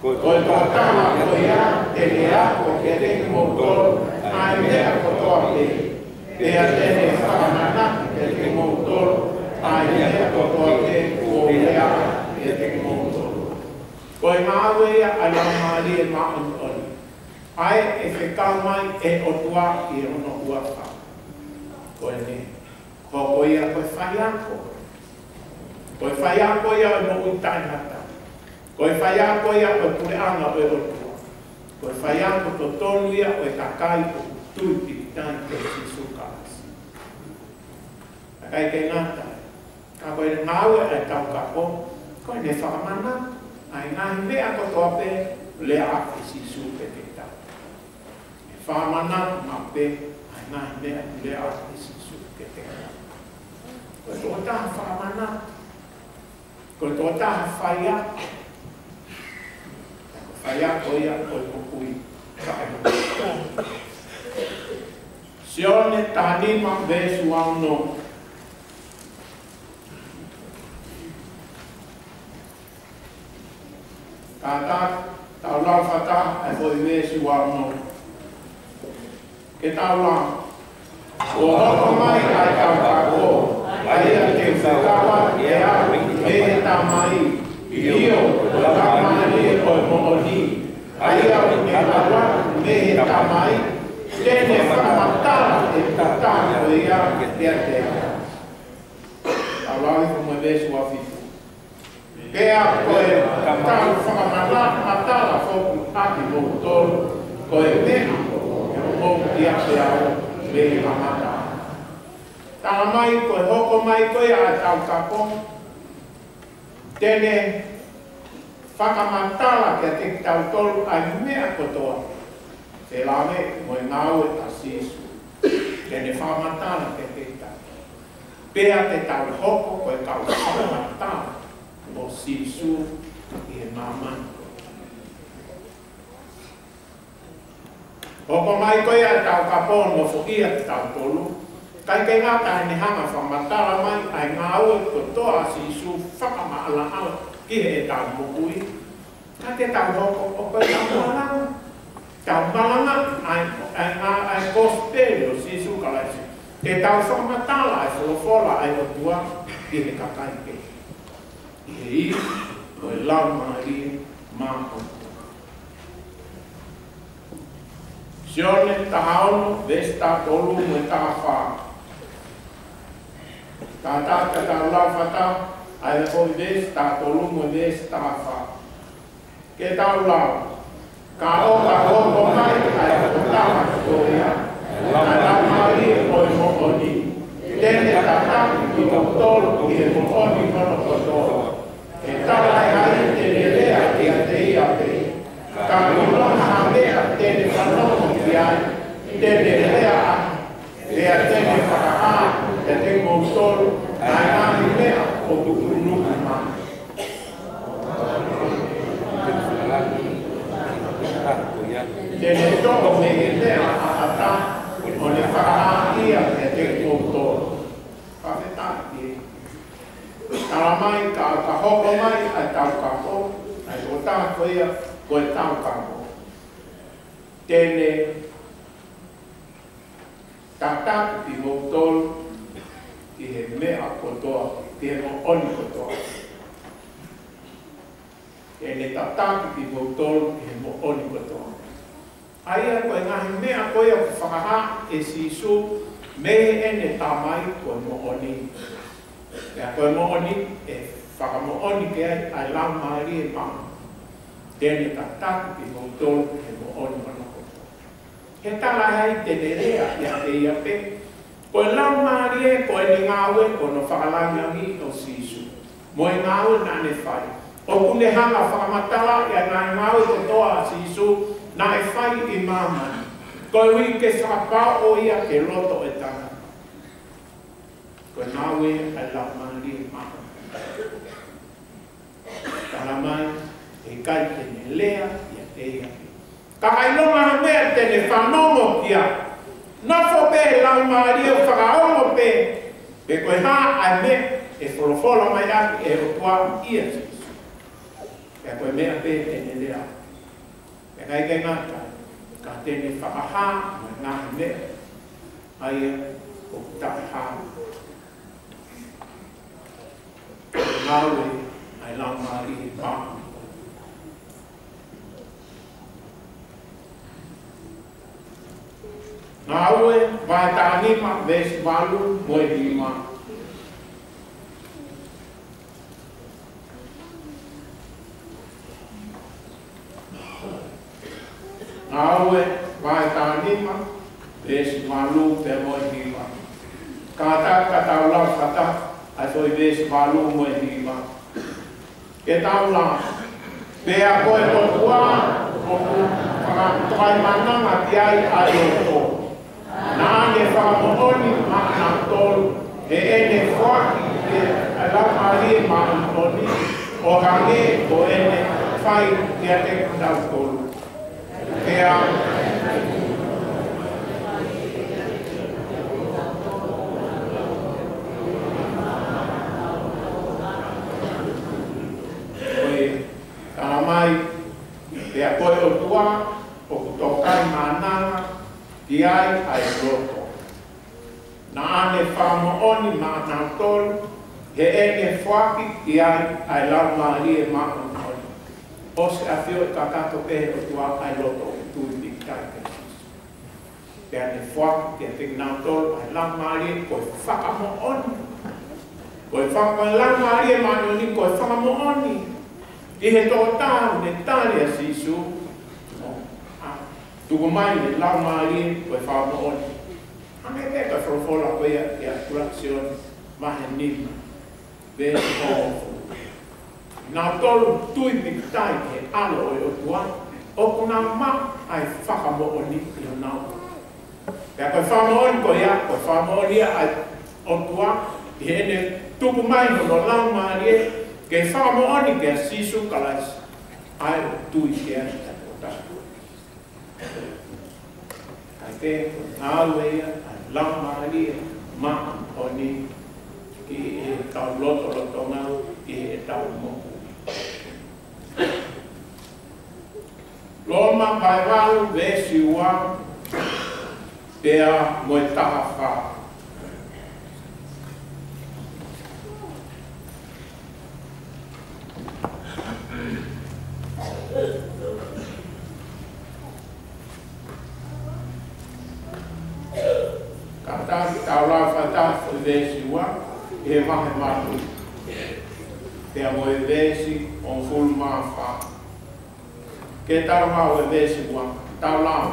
Ko e tokotaha ko ia te ne ako kiate kimoutolu ʻa e meʻa kotoa pē, pea te ne fakamanatu kiate kimoutolu ʻa e meʻa kotoa pē kuó u lea kiate kimoutolu. Ko e ngāue ia ʻa e Laumālie Māʻoniʻoni, ʻa ia ʻe fekau mai ʻe he ʻOtua ʻi hono huafa. Ko ʻene hoko ia ko e faiako. Ko e faiako ia ʻo e moʻui taʻengata. Ko e faiako ia ʻo e puleʻanga ʻo e ʻOtua. Ko e faiako totonu ia ʻo e kakai ʻoku tui pīkitai kia Sīsū Kalaisi. ʻIkai ke ngata ai, ka ko e ngāue ʻa e taukapo, ko ʻene fakamanatu ʻa e ngaahi meʻa kotoa pē lea ʻaki ʻe Sīsū ke te tau. ʻE fakamanatu maʻu pē ʻa e ngaahi meʻa lea ʻaki ʻe Sīsū ke te tau. Ko e tokotaha fakamanatu, ko e tokotaha faiako. Ko e faiako ia ʻo e moʻui taʻengata. Sione taha nima veesi ua ono. Kātaki, tau lau fakataha ʻa e foʻi veesi ua ono. Ke tau lau. Kuo hoko mai ʻa e taukapo, ʻa ia te u fekau ʻe au mei he Tamai, ʻio, ko e Laumālie ʻo e moʻoni, ʻa ia ʻoku ne ʻalu mei he Tamai, te ne fakamatala ʻa e tokotaha ko ia kiate au. Tau lau hifo mo e veesi ua fitu. Pea ko e tau fakamatala foki ʻa kimoutolu, ko e meʻa ʻoku mou ʻiate au mei he kamata. Talamai ko e hoko mai ko ia ʻa e taukapo, te ne fakamatala kiate kitautolu ʻa e meʻa kotoa. Felāveʻi mo e ngāue ʻa Sīsū. Te ne fakamatala kiate kitautolu. Pea te tau hoko ko e kau fakamatala ʻo Sīsū ʻi he māmani. Hoko mai ko ia ʻa e taukapo ʻo nofoʻia kitautolu. ʻIkai ke ngata ai, ne hanga fakamatala mai ʻa e ngāue kotoa ʻa Sīsū fakamaʻalaʻala ki heʻetau moʻui. Ka te tau hoko ʻo ko e tau malanga. Tau malanga ʻa e, ʻa e, ʻa e kosipeli ʻo Sīsū Kalaisi. Te tau fakamatala ʻa e folofola ʻa e ʻOtua ki he kakai pē. ʻI he ivi ʻo e Laumālie Māʻoniʻoni. Sione taha ono, veesi taha tolu mo e taha fā. Kātaki, tau lau fakataha ʻa e foʻi veesi taha tolu mo e veesi taha fā. Ke tau lau. Ka ʻo ka hoko mai ʻa e tokotaha ko ia, ʻa e Laumālie ʻo e moʻoni, te ne tataki kimoutolu ʻi he moʻoni hono kotoa. He talaʻehai te ne lea kiate ia pē. Ka ʻi ai ha meʻa te ne fanongo ki ai, te ne lea ʻaki, pea te ne fakahā kiate kimoutolu ʻa e ngaahi meʻa ʻoku tuʻunuku mai. Te ne toʻo mei he meʻa ʻataʻatā, ʻo ne fakahā ia kiate kimoutolu. Fakafetaʻi. Talamai ka, ka hoko mai ʻa e taukapo, ʻa e tokotaha ko ia, ko e taukapo. Te ne tataki kimoutolu ki he meʻa kotoa, ki he moʻoni kotoa. Te ne tataki kimoutolu ki he moʻoni kotoa. ʻA ia ko e ngaahi meʻa ko ia ʻoku fakahā ʻe Sīsū mei heʻene Tamai ko e moʻoni. Pea ko e moʻoni ʻe fakamoʻoni ki ai ʻa e Laumālie Māʻoniʻoni. Te ne tataki kimoutolu ki he moʻoni hono kotoa. He talaʻehai te ne lea ʻiate ia pē. Ko e Laumālie ko ʻene ngāue ko hono fakalangilangiʻi ʻo Sīsū. Mo e ngāue naʻa ne fai. ʻOku ne hanga fakamatalaʻi ʻa e ngaahi ngāue kotoa ʻa Sīsū naʻe fai ʻi māmani. Koeʻuhi ke fakapapauʻi ia ki he loto ʻo e tangata. Ko e ngāue ʻa e Laumālie Māʻoniʻoni. Talamai, ʻe ʻikai te ne lea ʻiate ia. Ka ʻilonga ha meʻa te ne fanongo ki ai. Nofo pē Laumālie ʻo fakaongo pē, pe ko e hā ʻa e meʻa ʻe folofola mai ʻaki ʻe he ʻOtua ʻia Sīsū. Pea ko e meʻa pē te ne lea. Pea ʻikai ke ngata, ka te ne fakahā mo e ngaahi meʻa ʻa ia ʻoku taʻehā. Ngāue ʻa e Laumālie Māʻoniʻoni. Ngāue vahe taha nima veesi valu mo e nima. Ngāue vahe taha nima veesi valu pea mo e nima. Kātaki ka tau lau fakataha ʻa e foʻi veesi valu mo e nima. Ke tau lau. Pea ko e ʻOtua ʻoku fakatokaimānanga ki ai ʻa e loto. Naʻa ne fakamoʻoni maʻanautolu heʻene foaki ʻa e Laumālie Māʻoniʻoni ʻo hangē ko ʻene fai kiate kinautolu. Pea ko e tala mai, pea ko e ʻOtua ʻoku fakatokaimānanga ki ai ʻa e loto. Naʻa ne fakamoʻoni maʻanautolu heʻene foaki ki ai ʻa e Laumālie Māʻoniʻoni. ʻOsi ʻafioʻi kakato pē ʻe he ʻOtua ʻa e loto ʻoku tui pīkitai kia Sīsū. Pea ne foaki kiate kinautolu ʻa e Laumālie ko e fakamoʻoni. Ko e faka-, Laumālie Māʻoniʻoni ko e fakamoʻoni ʻi he tokotaha ne tali ʻa Sīsū. ʻA, tuku mai ʻe he Laumālie ko e fakamoʻoni. Hangē pē ko e folofola ko ia ʻia Sione vahe nima veesi hongofulu. Nautolu tui pīkitai ki he ʻAlo ʻo e ʻOtua, ʻoku nau maʻu ʻa e fakamoʻoni ʻi honau. Pea ko e fakamoʻoni ko ia, ko e fakamoʻoni ia ʻa e ʻOtua, ʻi heʻene tuku mai hono Laumālie, ke fakamoʻoni kia Sīsū Kalaisi, ʻa ia ʻoku tui ki ai ʻa e tokotaha. ʻA ia ko e ngāue ia ʻa e Laumālie Māʻoniʻoni ki heʻetau lotolotonga, ki heʻetau moʻui. Loma vahe valu veesi ua pea mo e taha fā. Kātaki tau lau fakataha e veesi ua ʻi he vahe valu pea mo e veesi hongofulu mā fā. Ke tau lau e veesi ua. Tau lau.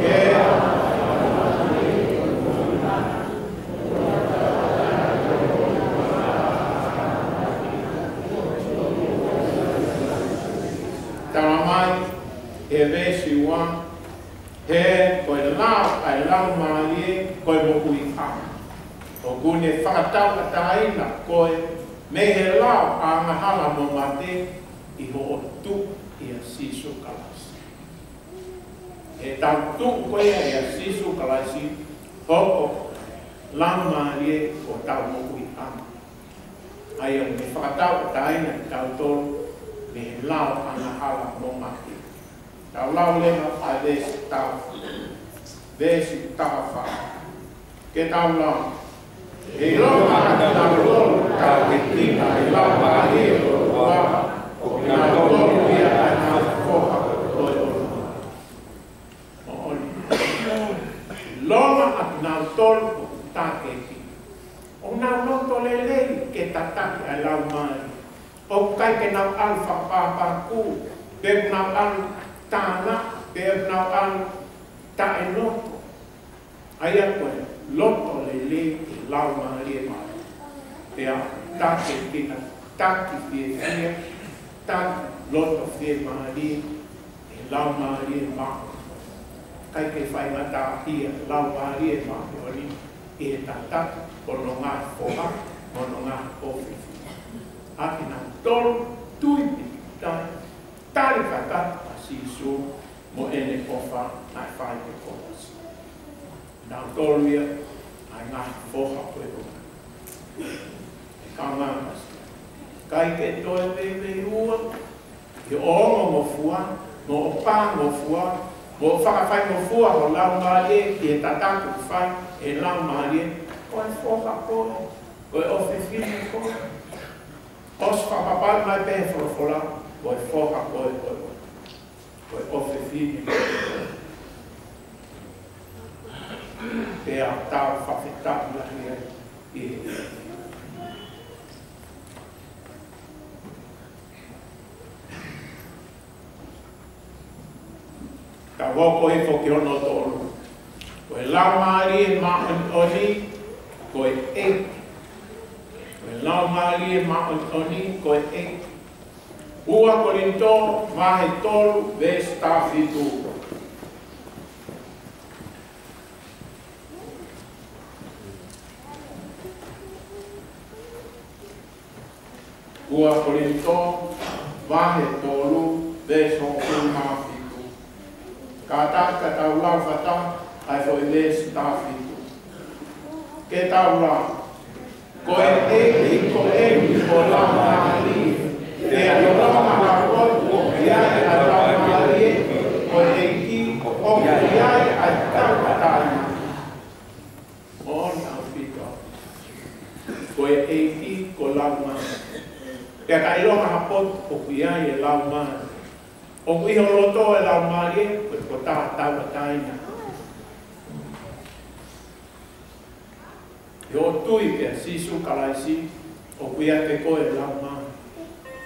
Ke tala mai ʻe he veesi ua, he ko e lao ʻa e Laumālie ko e moʻuiʻanga. ʻOku ne fakatauʻatāina koe mei he lao ʻa e angahala mo e mate ʻi hoʻo tuʻu ʻia Sīsū Kalaisi. ʻI heʻetau tuʻu ko ia ʻia Sīsū Kalaisi, hoko Laumālie ko hotau moʻuiʻanga. ʻA ia ʻoku ne fakatauʻatāina kitautolu mei he lao ʻa e angahala mo e mate. Tau lau leva ʻa e veesi taha, veesi taha fā. Ke tau lau. ʻIlonga ʻa kinautolu ʻoku tākiekina ʻe he Laumālie ʻo e ʻOtua, ko kinautolu ia ʻa e ngaahi foha ʻo e ʻOtua. Moʻoni. ʻIlonga ʻa kinautolu ʻoku tākiekina. ʻOku nau loto lelei ke tataki ʻa e Laumālie. ʻOku ʻikai ke nau ʻalu fakapāpākū, pe ʻoku nau ʻalu tānaki, pe ʻoku nau ʻalu taʻeloto. ʻA ia ko e loto lelei ʻi he Laumālie Māʻoniʻoni. Pea taki kina, taki fiefia, taki loto fiemālie ʻi he Laumālie Māʻoniʻoni. ʻIkai ke faingataʻaʻia e Laumālie Māʻoniʻoni ʻi he tataki hono ngaahi foha, hono ngaahi ʻofefine. ʻA kinautolu tui pīkitai Tolu ia ʻa e ngaahi foha ko ē ʻo e kaungā Kalisitiane. ʻIkai ke toe veiveiua ʻi hoʻo ongongofua, mo hoʻo pāngofua, mo hoʻo fakafaingofua ho laumālie ki he tataki ʻoku fai ʻe he Laumālie, ko e foha koe, ko e ʻofefine koe. ʻOsi fakapapauʻi mai pē ʻe he folofola, ko e foha koe, ko e, ko e ʻofefine. Pea tau fakafetaʻi lahi ai ʻi he Tau hoko hifo ki hono tolu. Ko e Laumālie Māʻoniʻoni ko e ʻEiki. Ko e Laumālie Māʻoniʻoni ko e ʻEiki. Ua Kolinitō vahe tolu veesi taha fitu. Ua Kolinitō vahe tolu veesi hongofulu mā fitu. Kātaki ke tau lau fakataha ʻa e foʻi veesi taha fitu. Ke tau lau. Ko e ʻEiki ko eni ko e Laumālie. Pea ʻilonga ʻa e ʻOtua ʻoku ʻi ai ʻa e Laumālie, ko e ʻEiki ʻoku ʻi ai ʻa e tauʻatāina. Moʻoni ʻaupito. Ko e ʻEiki ko e Laumālie. Pea ka ʻilonga ha potu ʻoku ʻi ai e Laumālie, ʻoku ʻi ho loto e Laumālie, ko e tokotaha tauʻatāina. ʻI hoʻo tui kia Sīsū Kalaisi, ʻoku ʻiate koe e Laumālie.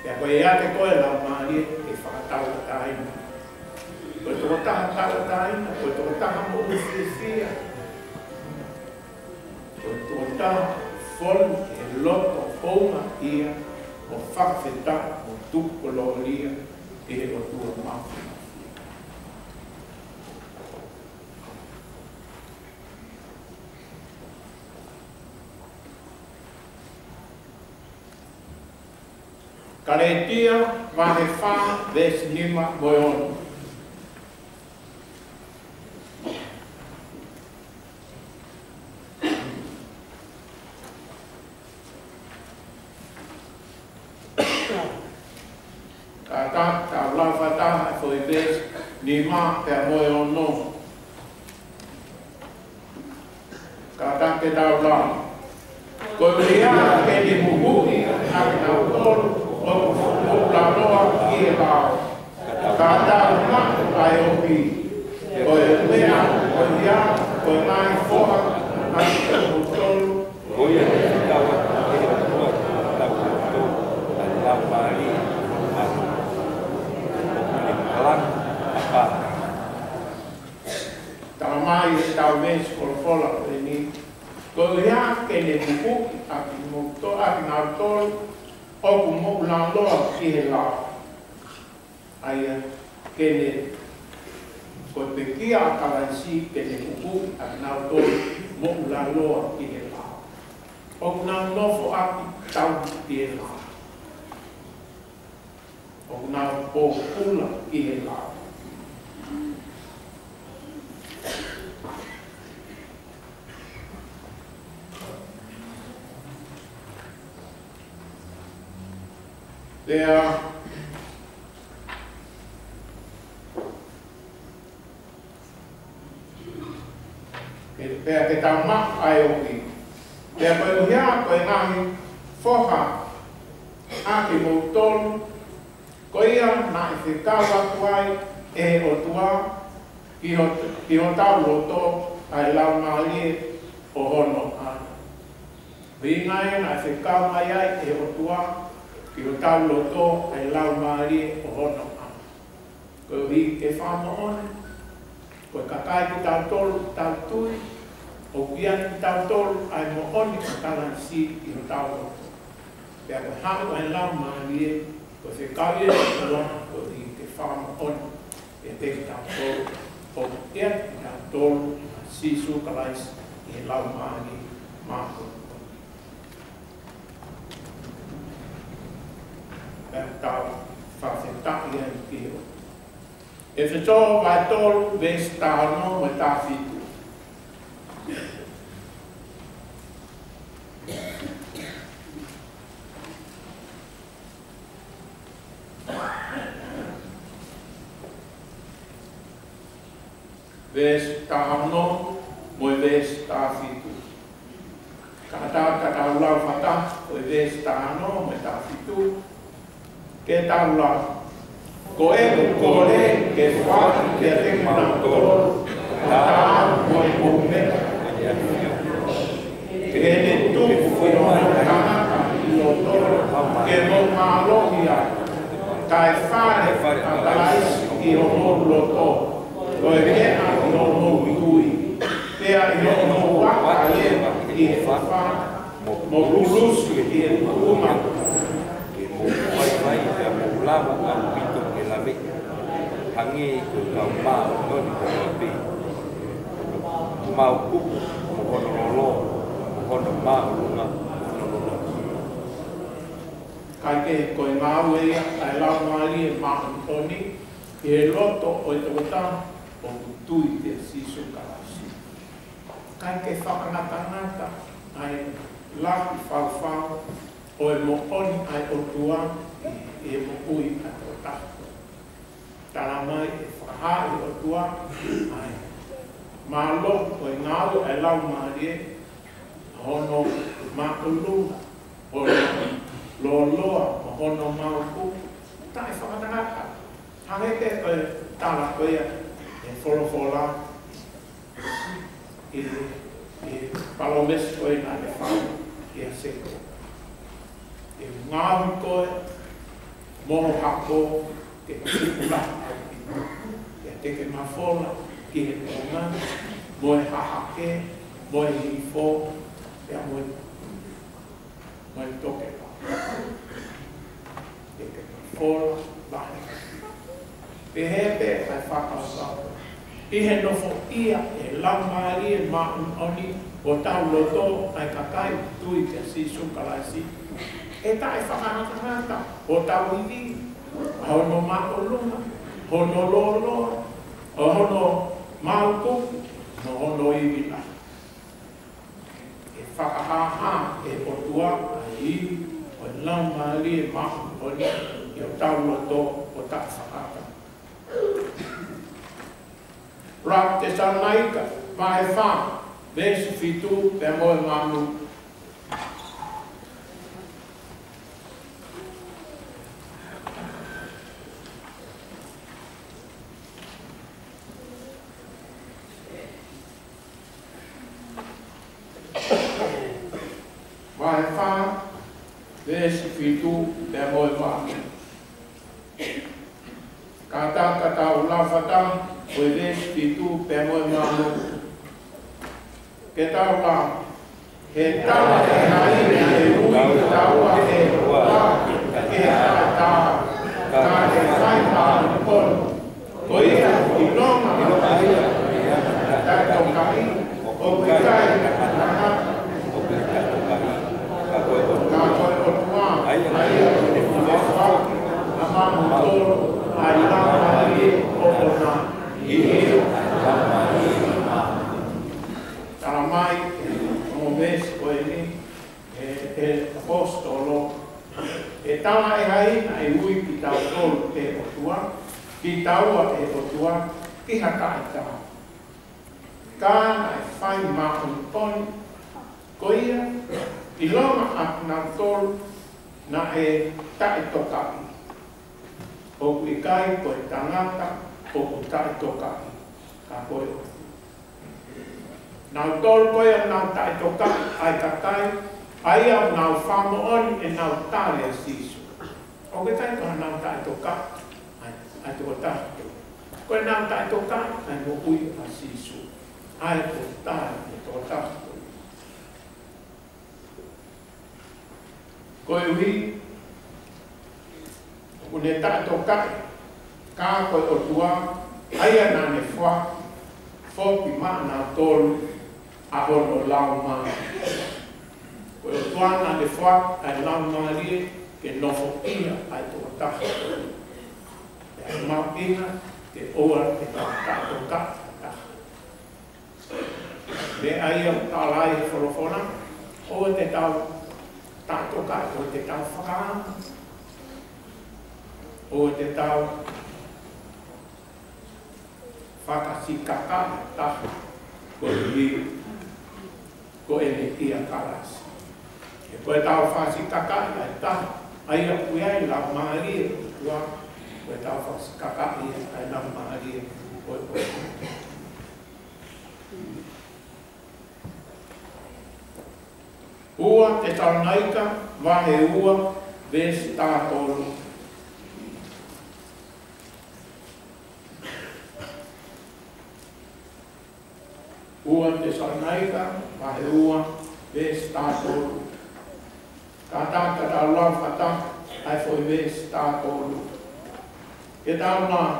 Pea ko e ʻiate koe e Laumālie, ʻe fakatauʻatāina. Ko e tokotaha tauʻatāina, ko e tokotaha moʻui fiefia. Ko e tokotaha fonu ʻi he loto houngaʻia, mo fakafetaʻi, mo tuku kolōlia ki he ʻOtua Māfimafi. Kalētia vahe fā veesi nima mo e ono. Kātaki tau lau fakataha e foʻi veesi nima pea mo e ono. Kātaki ke tau lau. Koeʻuhi ke ne huhuʻi ʻa kinautolu ʻoku moʻulaloa ʻi he lao, ka tau maʻu ʻa e ʻofa. Ko e meʻa ko ia, ko e ngaahi foha ʻa kimoutolu, ko ia ne fekau atu ʻe he ʻOtua kiate kimoutolu ʻa e Laumālie Māʻoniʻoni, ʻoku ne kalanga ʻa e palani. Talamai ʻe he veesi folofola ko eni, koeʻuhi ke ne huhuʻi ʻa kimoutolu, ʻa kinautolu ʻoku moʻulaloa ʻi he lao. ʻA ia, ke ne, ko e pekia ʻa Kalaisi ke ne huhuʻi ʻa kinautolu moʻulaloa ʻi he lao. ʻOku nau nofo ʻaki tauhi ʻi he lao. ʻOku nau pōpula ʻi he lao. Pea Ke, pea ke tau maʻu ʻa e ʻofa. Pea koeʻuhi ko e ngaahi foha ʻa kimoutolu, ko ia naʻe fekau atu ai ʻe he ʻOtua ki ho, ki hotau loto ʻa e Laumālie ʻo hono ʻAlo. Ko e ʻuhinga ia naʻe fekau mai ai ʻe he ʻOtua ki hotau loto ʻa e Laumālie ʻo hono ʻAlo. Koeʻuhi ke fakamoʻoni, ko e kakai kitautolu ʻoku tau tui, ʻoku ʻiate kitautolu ʻa e moʻoni ʻa Kalaisi ʻi hotau loto. Pea ko e haʻu ʻa e Laumālie, ko e fekau ia ʻe he ʻOtua, koeʻuhi ke fakamoʻoni ʻiate kitautolu, ʻoku ʻiate kitautolu ʻa Sīsū Kalaisi ʻi he Laumālie Māʻoniʻoni. Pea tau fakafetaʻi ai ki he ʻEfesō vahe tolu, veesi taha ono mo e taha fitu. veesi taha ono mo e veesi taha fitu. Kātaki ke tau lau fakataha ʻa e veesi taha ono mo e taha fitu. Ke tau lau. Ko ʻeku kole ke foaki kiate kinautolu ʻa e taʻataʻa mo e moʻui, ke ne tupu ʻi hoʻomou tangata ʻi loto, ke mou mālohi ai, kae fale ʻa Kalaisi ʻi homou loto, ko e meʻa ʻi hoʻomou tui, pea ʻi hoʻomou vaka leva ʻi he ʻofa, mo pulusi ʻi he tuʻunga. Ke mou vaivai pea mou lava ʻaupito ke laveʻi, hangē ko e kau māʻoniʻoni kotoa pē, hono mau kupu, mo hono lōloa, mo hono māʻolunga, mo hono lōloa. Kae kehe, ko e ngāue ia ʻa e Laumālie Māʻoniʻoni ʻi he loto ʻo e tokotaha ʻoku tui kia Sīsū Kalaisi. ʻIkai ke fakangatangata ʻa e lahi fau ʻo e moʻoni ʻa e ʻOtua ʻi he moʻui ʻa e tokotaha. Talamai ʻe fakahā ʻe he ʻOtua ʻa e mālohi ʻo e ngāue ʻa e Laumālie, hono māʻolunga, hono lōloa, mo hono mau kupu. Taʻefakangatangata. Hangē pē ko e tala ko ia ʻe he folofola ʻi he, ʻi he palōmesi ko ē naʻe fai kia Sēkope. Te u ngaohi koe mo ho hako ke tupu lahi ʻaupito, pea te ke mafola ki he tonga, mo e hahake, mo e hihifo, pea mo e, mo e tokelau. Ke ke mafola lahi. Pehē pē ʻa e fakakaukau, ʻi he nofoʻia ʻe he Laumālie Māʻoniʻoni hotau loto ʻa e kakai tui kia Sīsū Kalaisi, ʻe taʻefakangatangata hotau ivi, ʻa hono māʻolunga, hono lōloa, ʻa hono mau kupu, mo hono ivi lahi. ʻE fakahāhā ʻe he ʻOtua ʻa e ivi ʻo e Laumālie Māʻoniʻoni ʻi hotau loto ʻo taʻefakangatangata. ʻUluaki Tesalonaika, vahe fā, veesi fitu pea mo e valu. Vahe fā, veesi fitu pea mo e valu. Kātaki ke tau lau fakataha ʻa e veesi fitu pea mo e valu. Ke tau lau. He tala ʻe ha ina ʻe ui kitaua ʻe he ʻOtua ki he taʻataʻa, ka ke fai māʻoniʻoni. Ko ia ʻilonga ʻa ia ʻoku taʻetokaʻi, ʻoku ʻikai ha tangata ʻoku taʻetokaʻi, ka ko e ʻOtua, ka ko e ʻOtua ʻa ia ʻoku ne foaki ʻa mautolu ʻa e Laumālie ʻoʻona. ʻIo, Laumālie. Talamai ʻe he ongo veesi ko eni ʻe he ʻaposetolo, he tala ʻe ha ina ʻe ui kitautolu ʻe he ʻOtua, kitaua ʻe he ʻOtua, ki ha taʻataʻa, ka naʻe fai māʻoniʻoni. Ko ia, ʻilonga ʻa kinautolu naʻe taʻetokaʻi, ʻoku ʻikai ko e tangata ʻoku taʻetokaʻi, ka ko e ʻOtua. Nautolu ko ia ʻoku nau taʻetokaʻi ʻa e kakai ʻa ia ʻoku nau fakamoʻoni ʻenau tali ʻa Sīsū. ʻOku ʻikai ko ʻenau taʻetokaʻi ʻa e, ʻa e tokotaha ko ē. Ko ʻenau taʻetokaʻi ʻa e moʻui ʻa Sīsū, ʻa e tokotaha, ʻa e tokotaha ko ē. Koeʻuhi, ʻoku ne taʻetokaʻi, ka ko e ʻOtua, ʻa ia naʻa ne foaki, foaki maʻanautolu ʻa hono Laumālie. Ko e ʻOtua naʻa ne foaki ʻa e Laumālie ke nofoʻia ʻa e tokotaha. Pea mahuʻinga ke ʻoua te tau taʻetokaʻi ha taha. Meʻa ia ʻoku tala ai ʻe he folofola, ʻoua te tau taʻetokaʻi, ʻoua te tau fakaʻamu, ʻoua te tau fakasikakaʻi ʻe taha, koeʻuhi ko ʻene ʻia Kalaisi. He ko ʻetau fakasikakaʻi ʻe taha, ʻa ia ʻoku ʻi ai e Laumālie ʻo e ʻOtua, ko ʻetau fakasikakaʻi ʻa e Laumālie ʻo e ʻOtua. Ua Tesalonaika, vahe ua, veesi taha tolu. Ua Tesalonaika, vahe ua, veesi taha tolu. Kātaki ke tau lau fakataha ʻa e foʻi veesi taha tolu. Ke tau lau.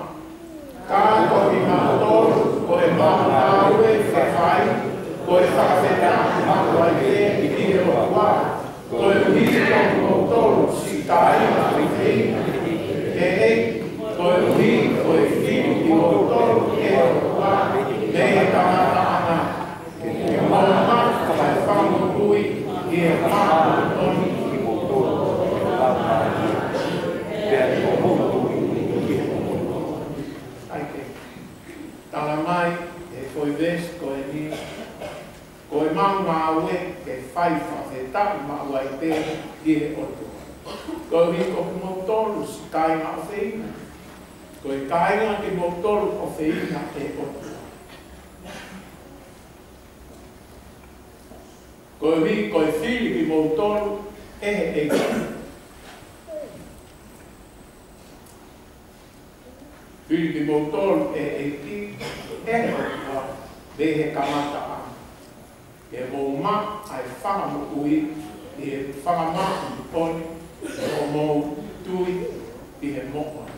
Ka ko kimautolu, ko ʻemau ngāue ke fai, ko e fakafetaʻi maʻu ai pē ki he ʻOtua, koeʻuhi ko kimoutolu siʻi kāinga ʻofeina ʻe he ʻEiki, koeʻuhi ko e fili kimoutolu ʻe he ʻOtua mei he kamataʻanga, ke mou maʻu ʻa e fakamoʻui ʻi he māʻoniʻoni. ʻAi ke tala mai ʻe he foʻi veesi ko eni, ko ʻemau ngāue ke fai, fakafetaʻi maʻu ai pē ki he ʻOtua, koeʻuhi ko kimoutolu siʻi kāinga ʻofeina. Ko e kāinga kimoutolu ʻofeina ʻe he ʻOtua, koeʻuhi ko e fili kimoutolu ʻe he ʻEiki. Fili kimoutolu ʻe he ʻEiki, ʻe he ʻOtua, mei he kamataʻanga, ke mou maʻu ʻa e fakamoʻui ʻi he fakamāʻoniʻoni, ʻo mou tui ki he moʻoni.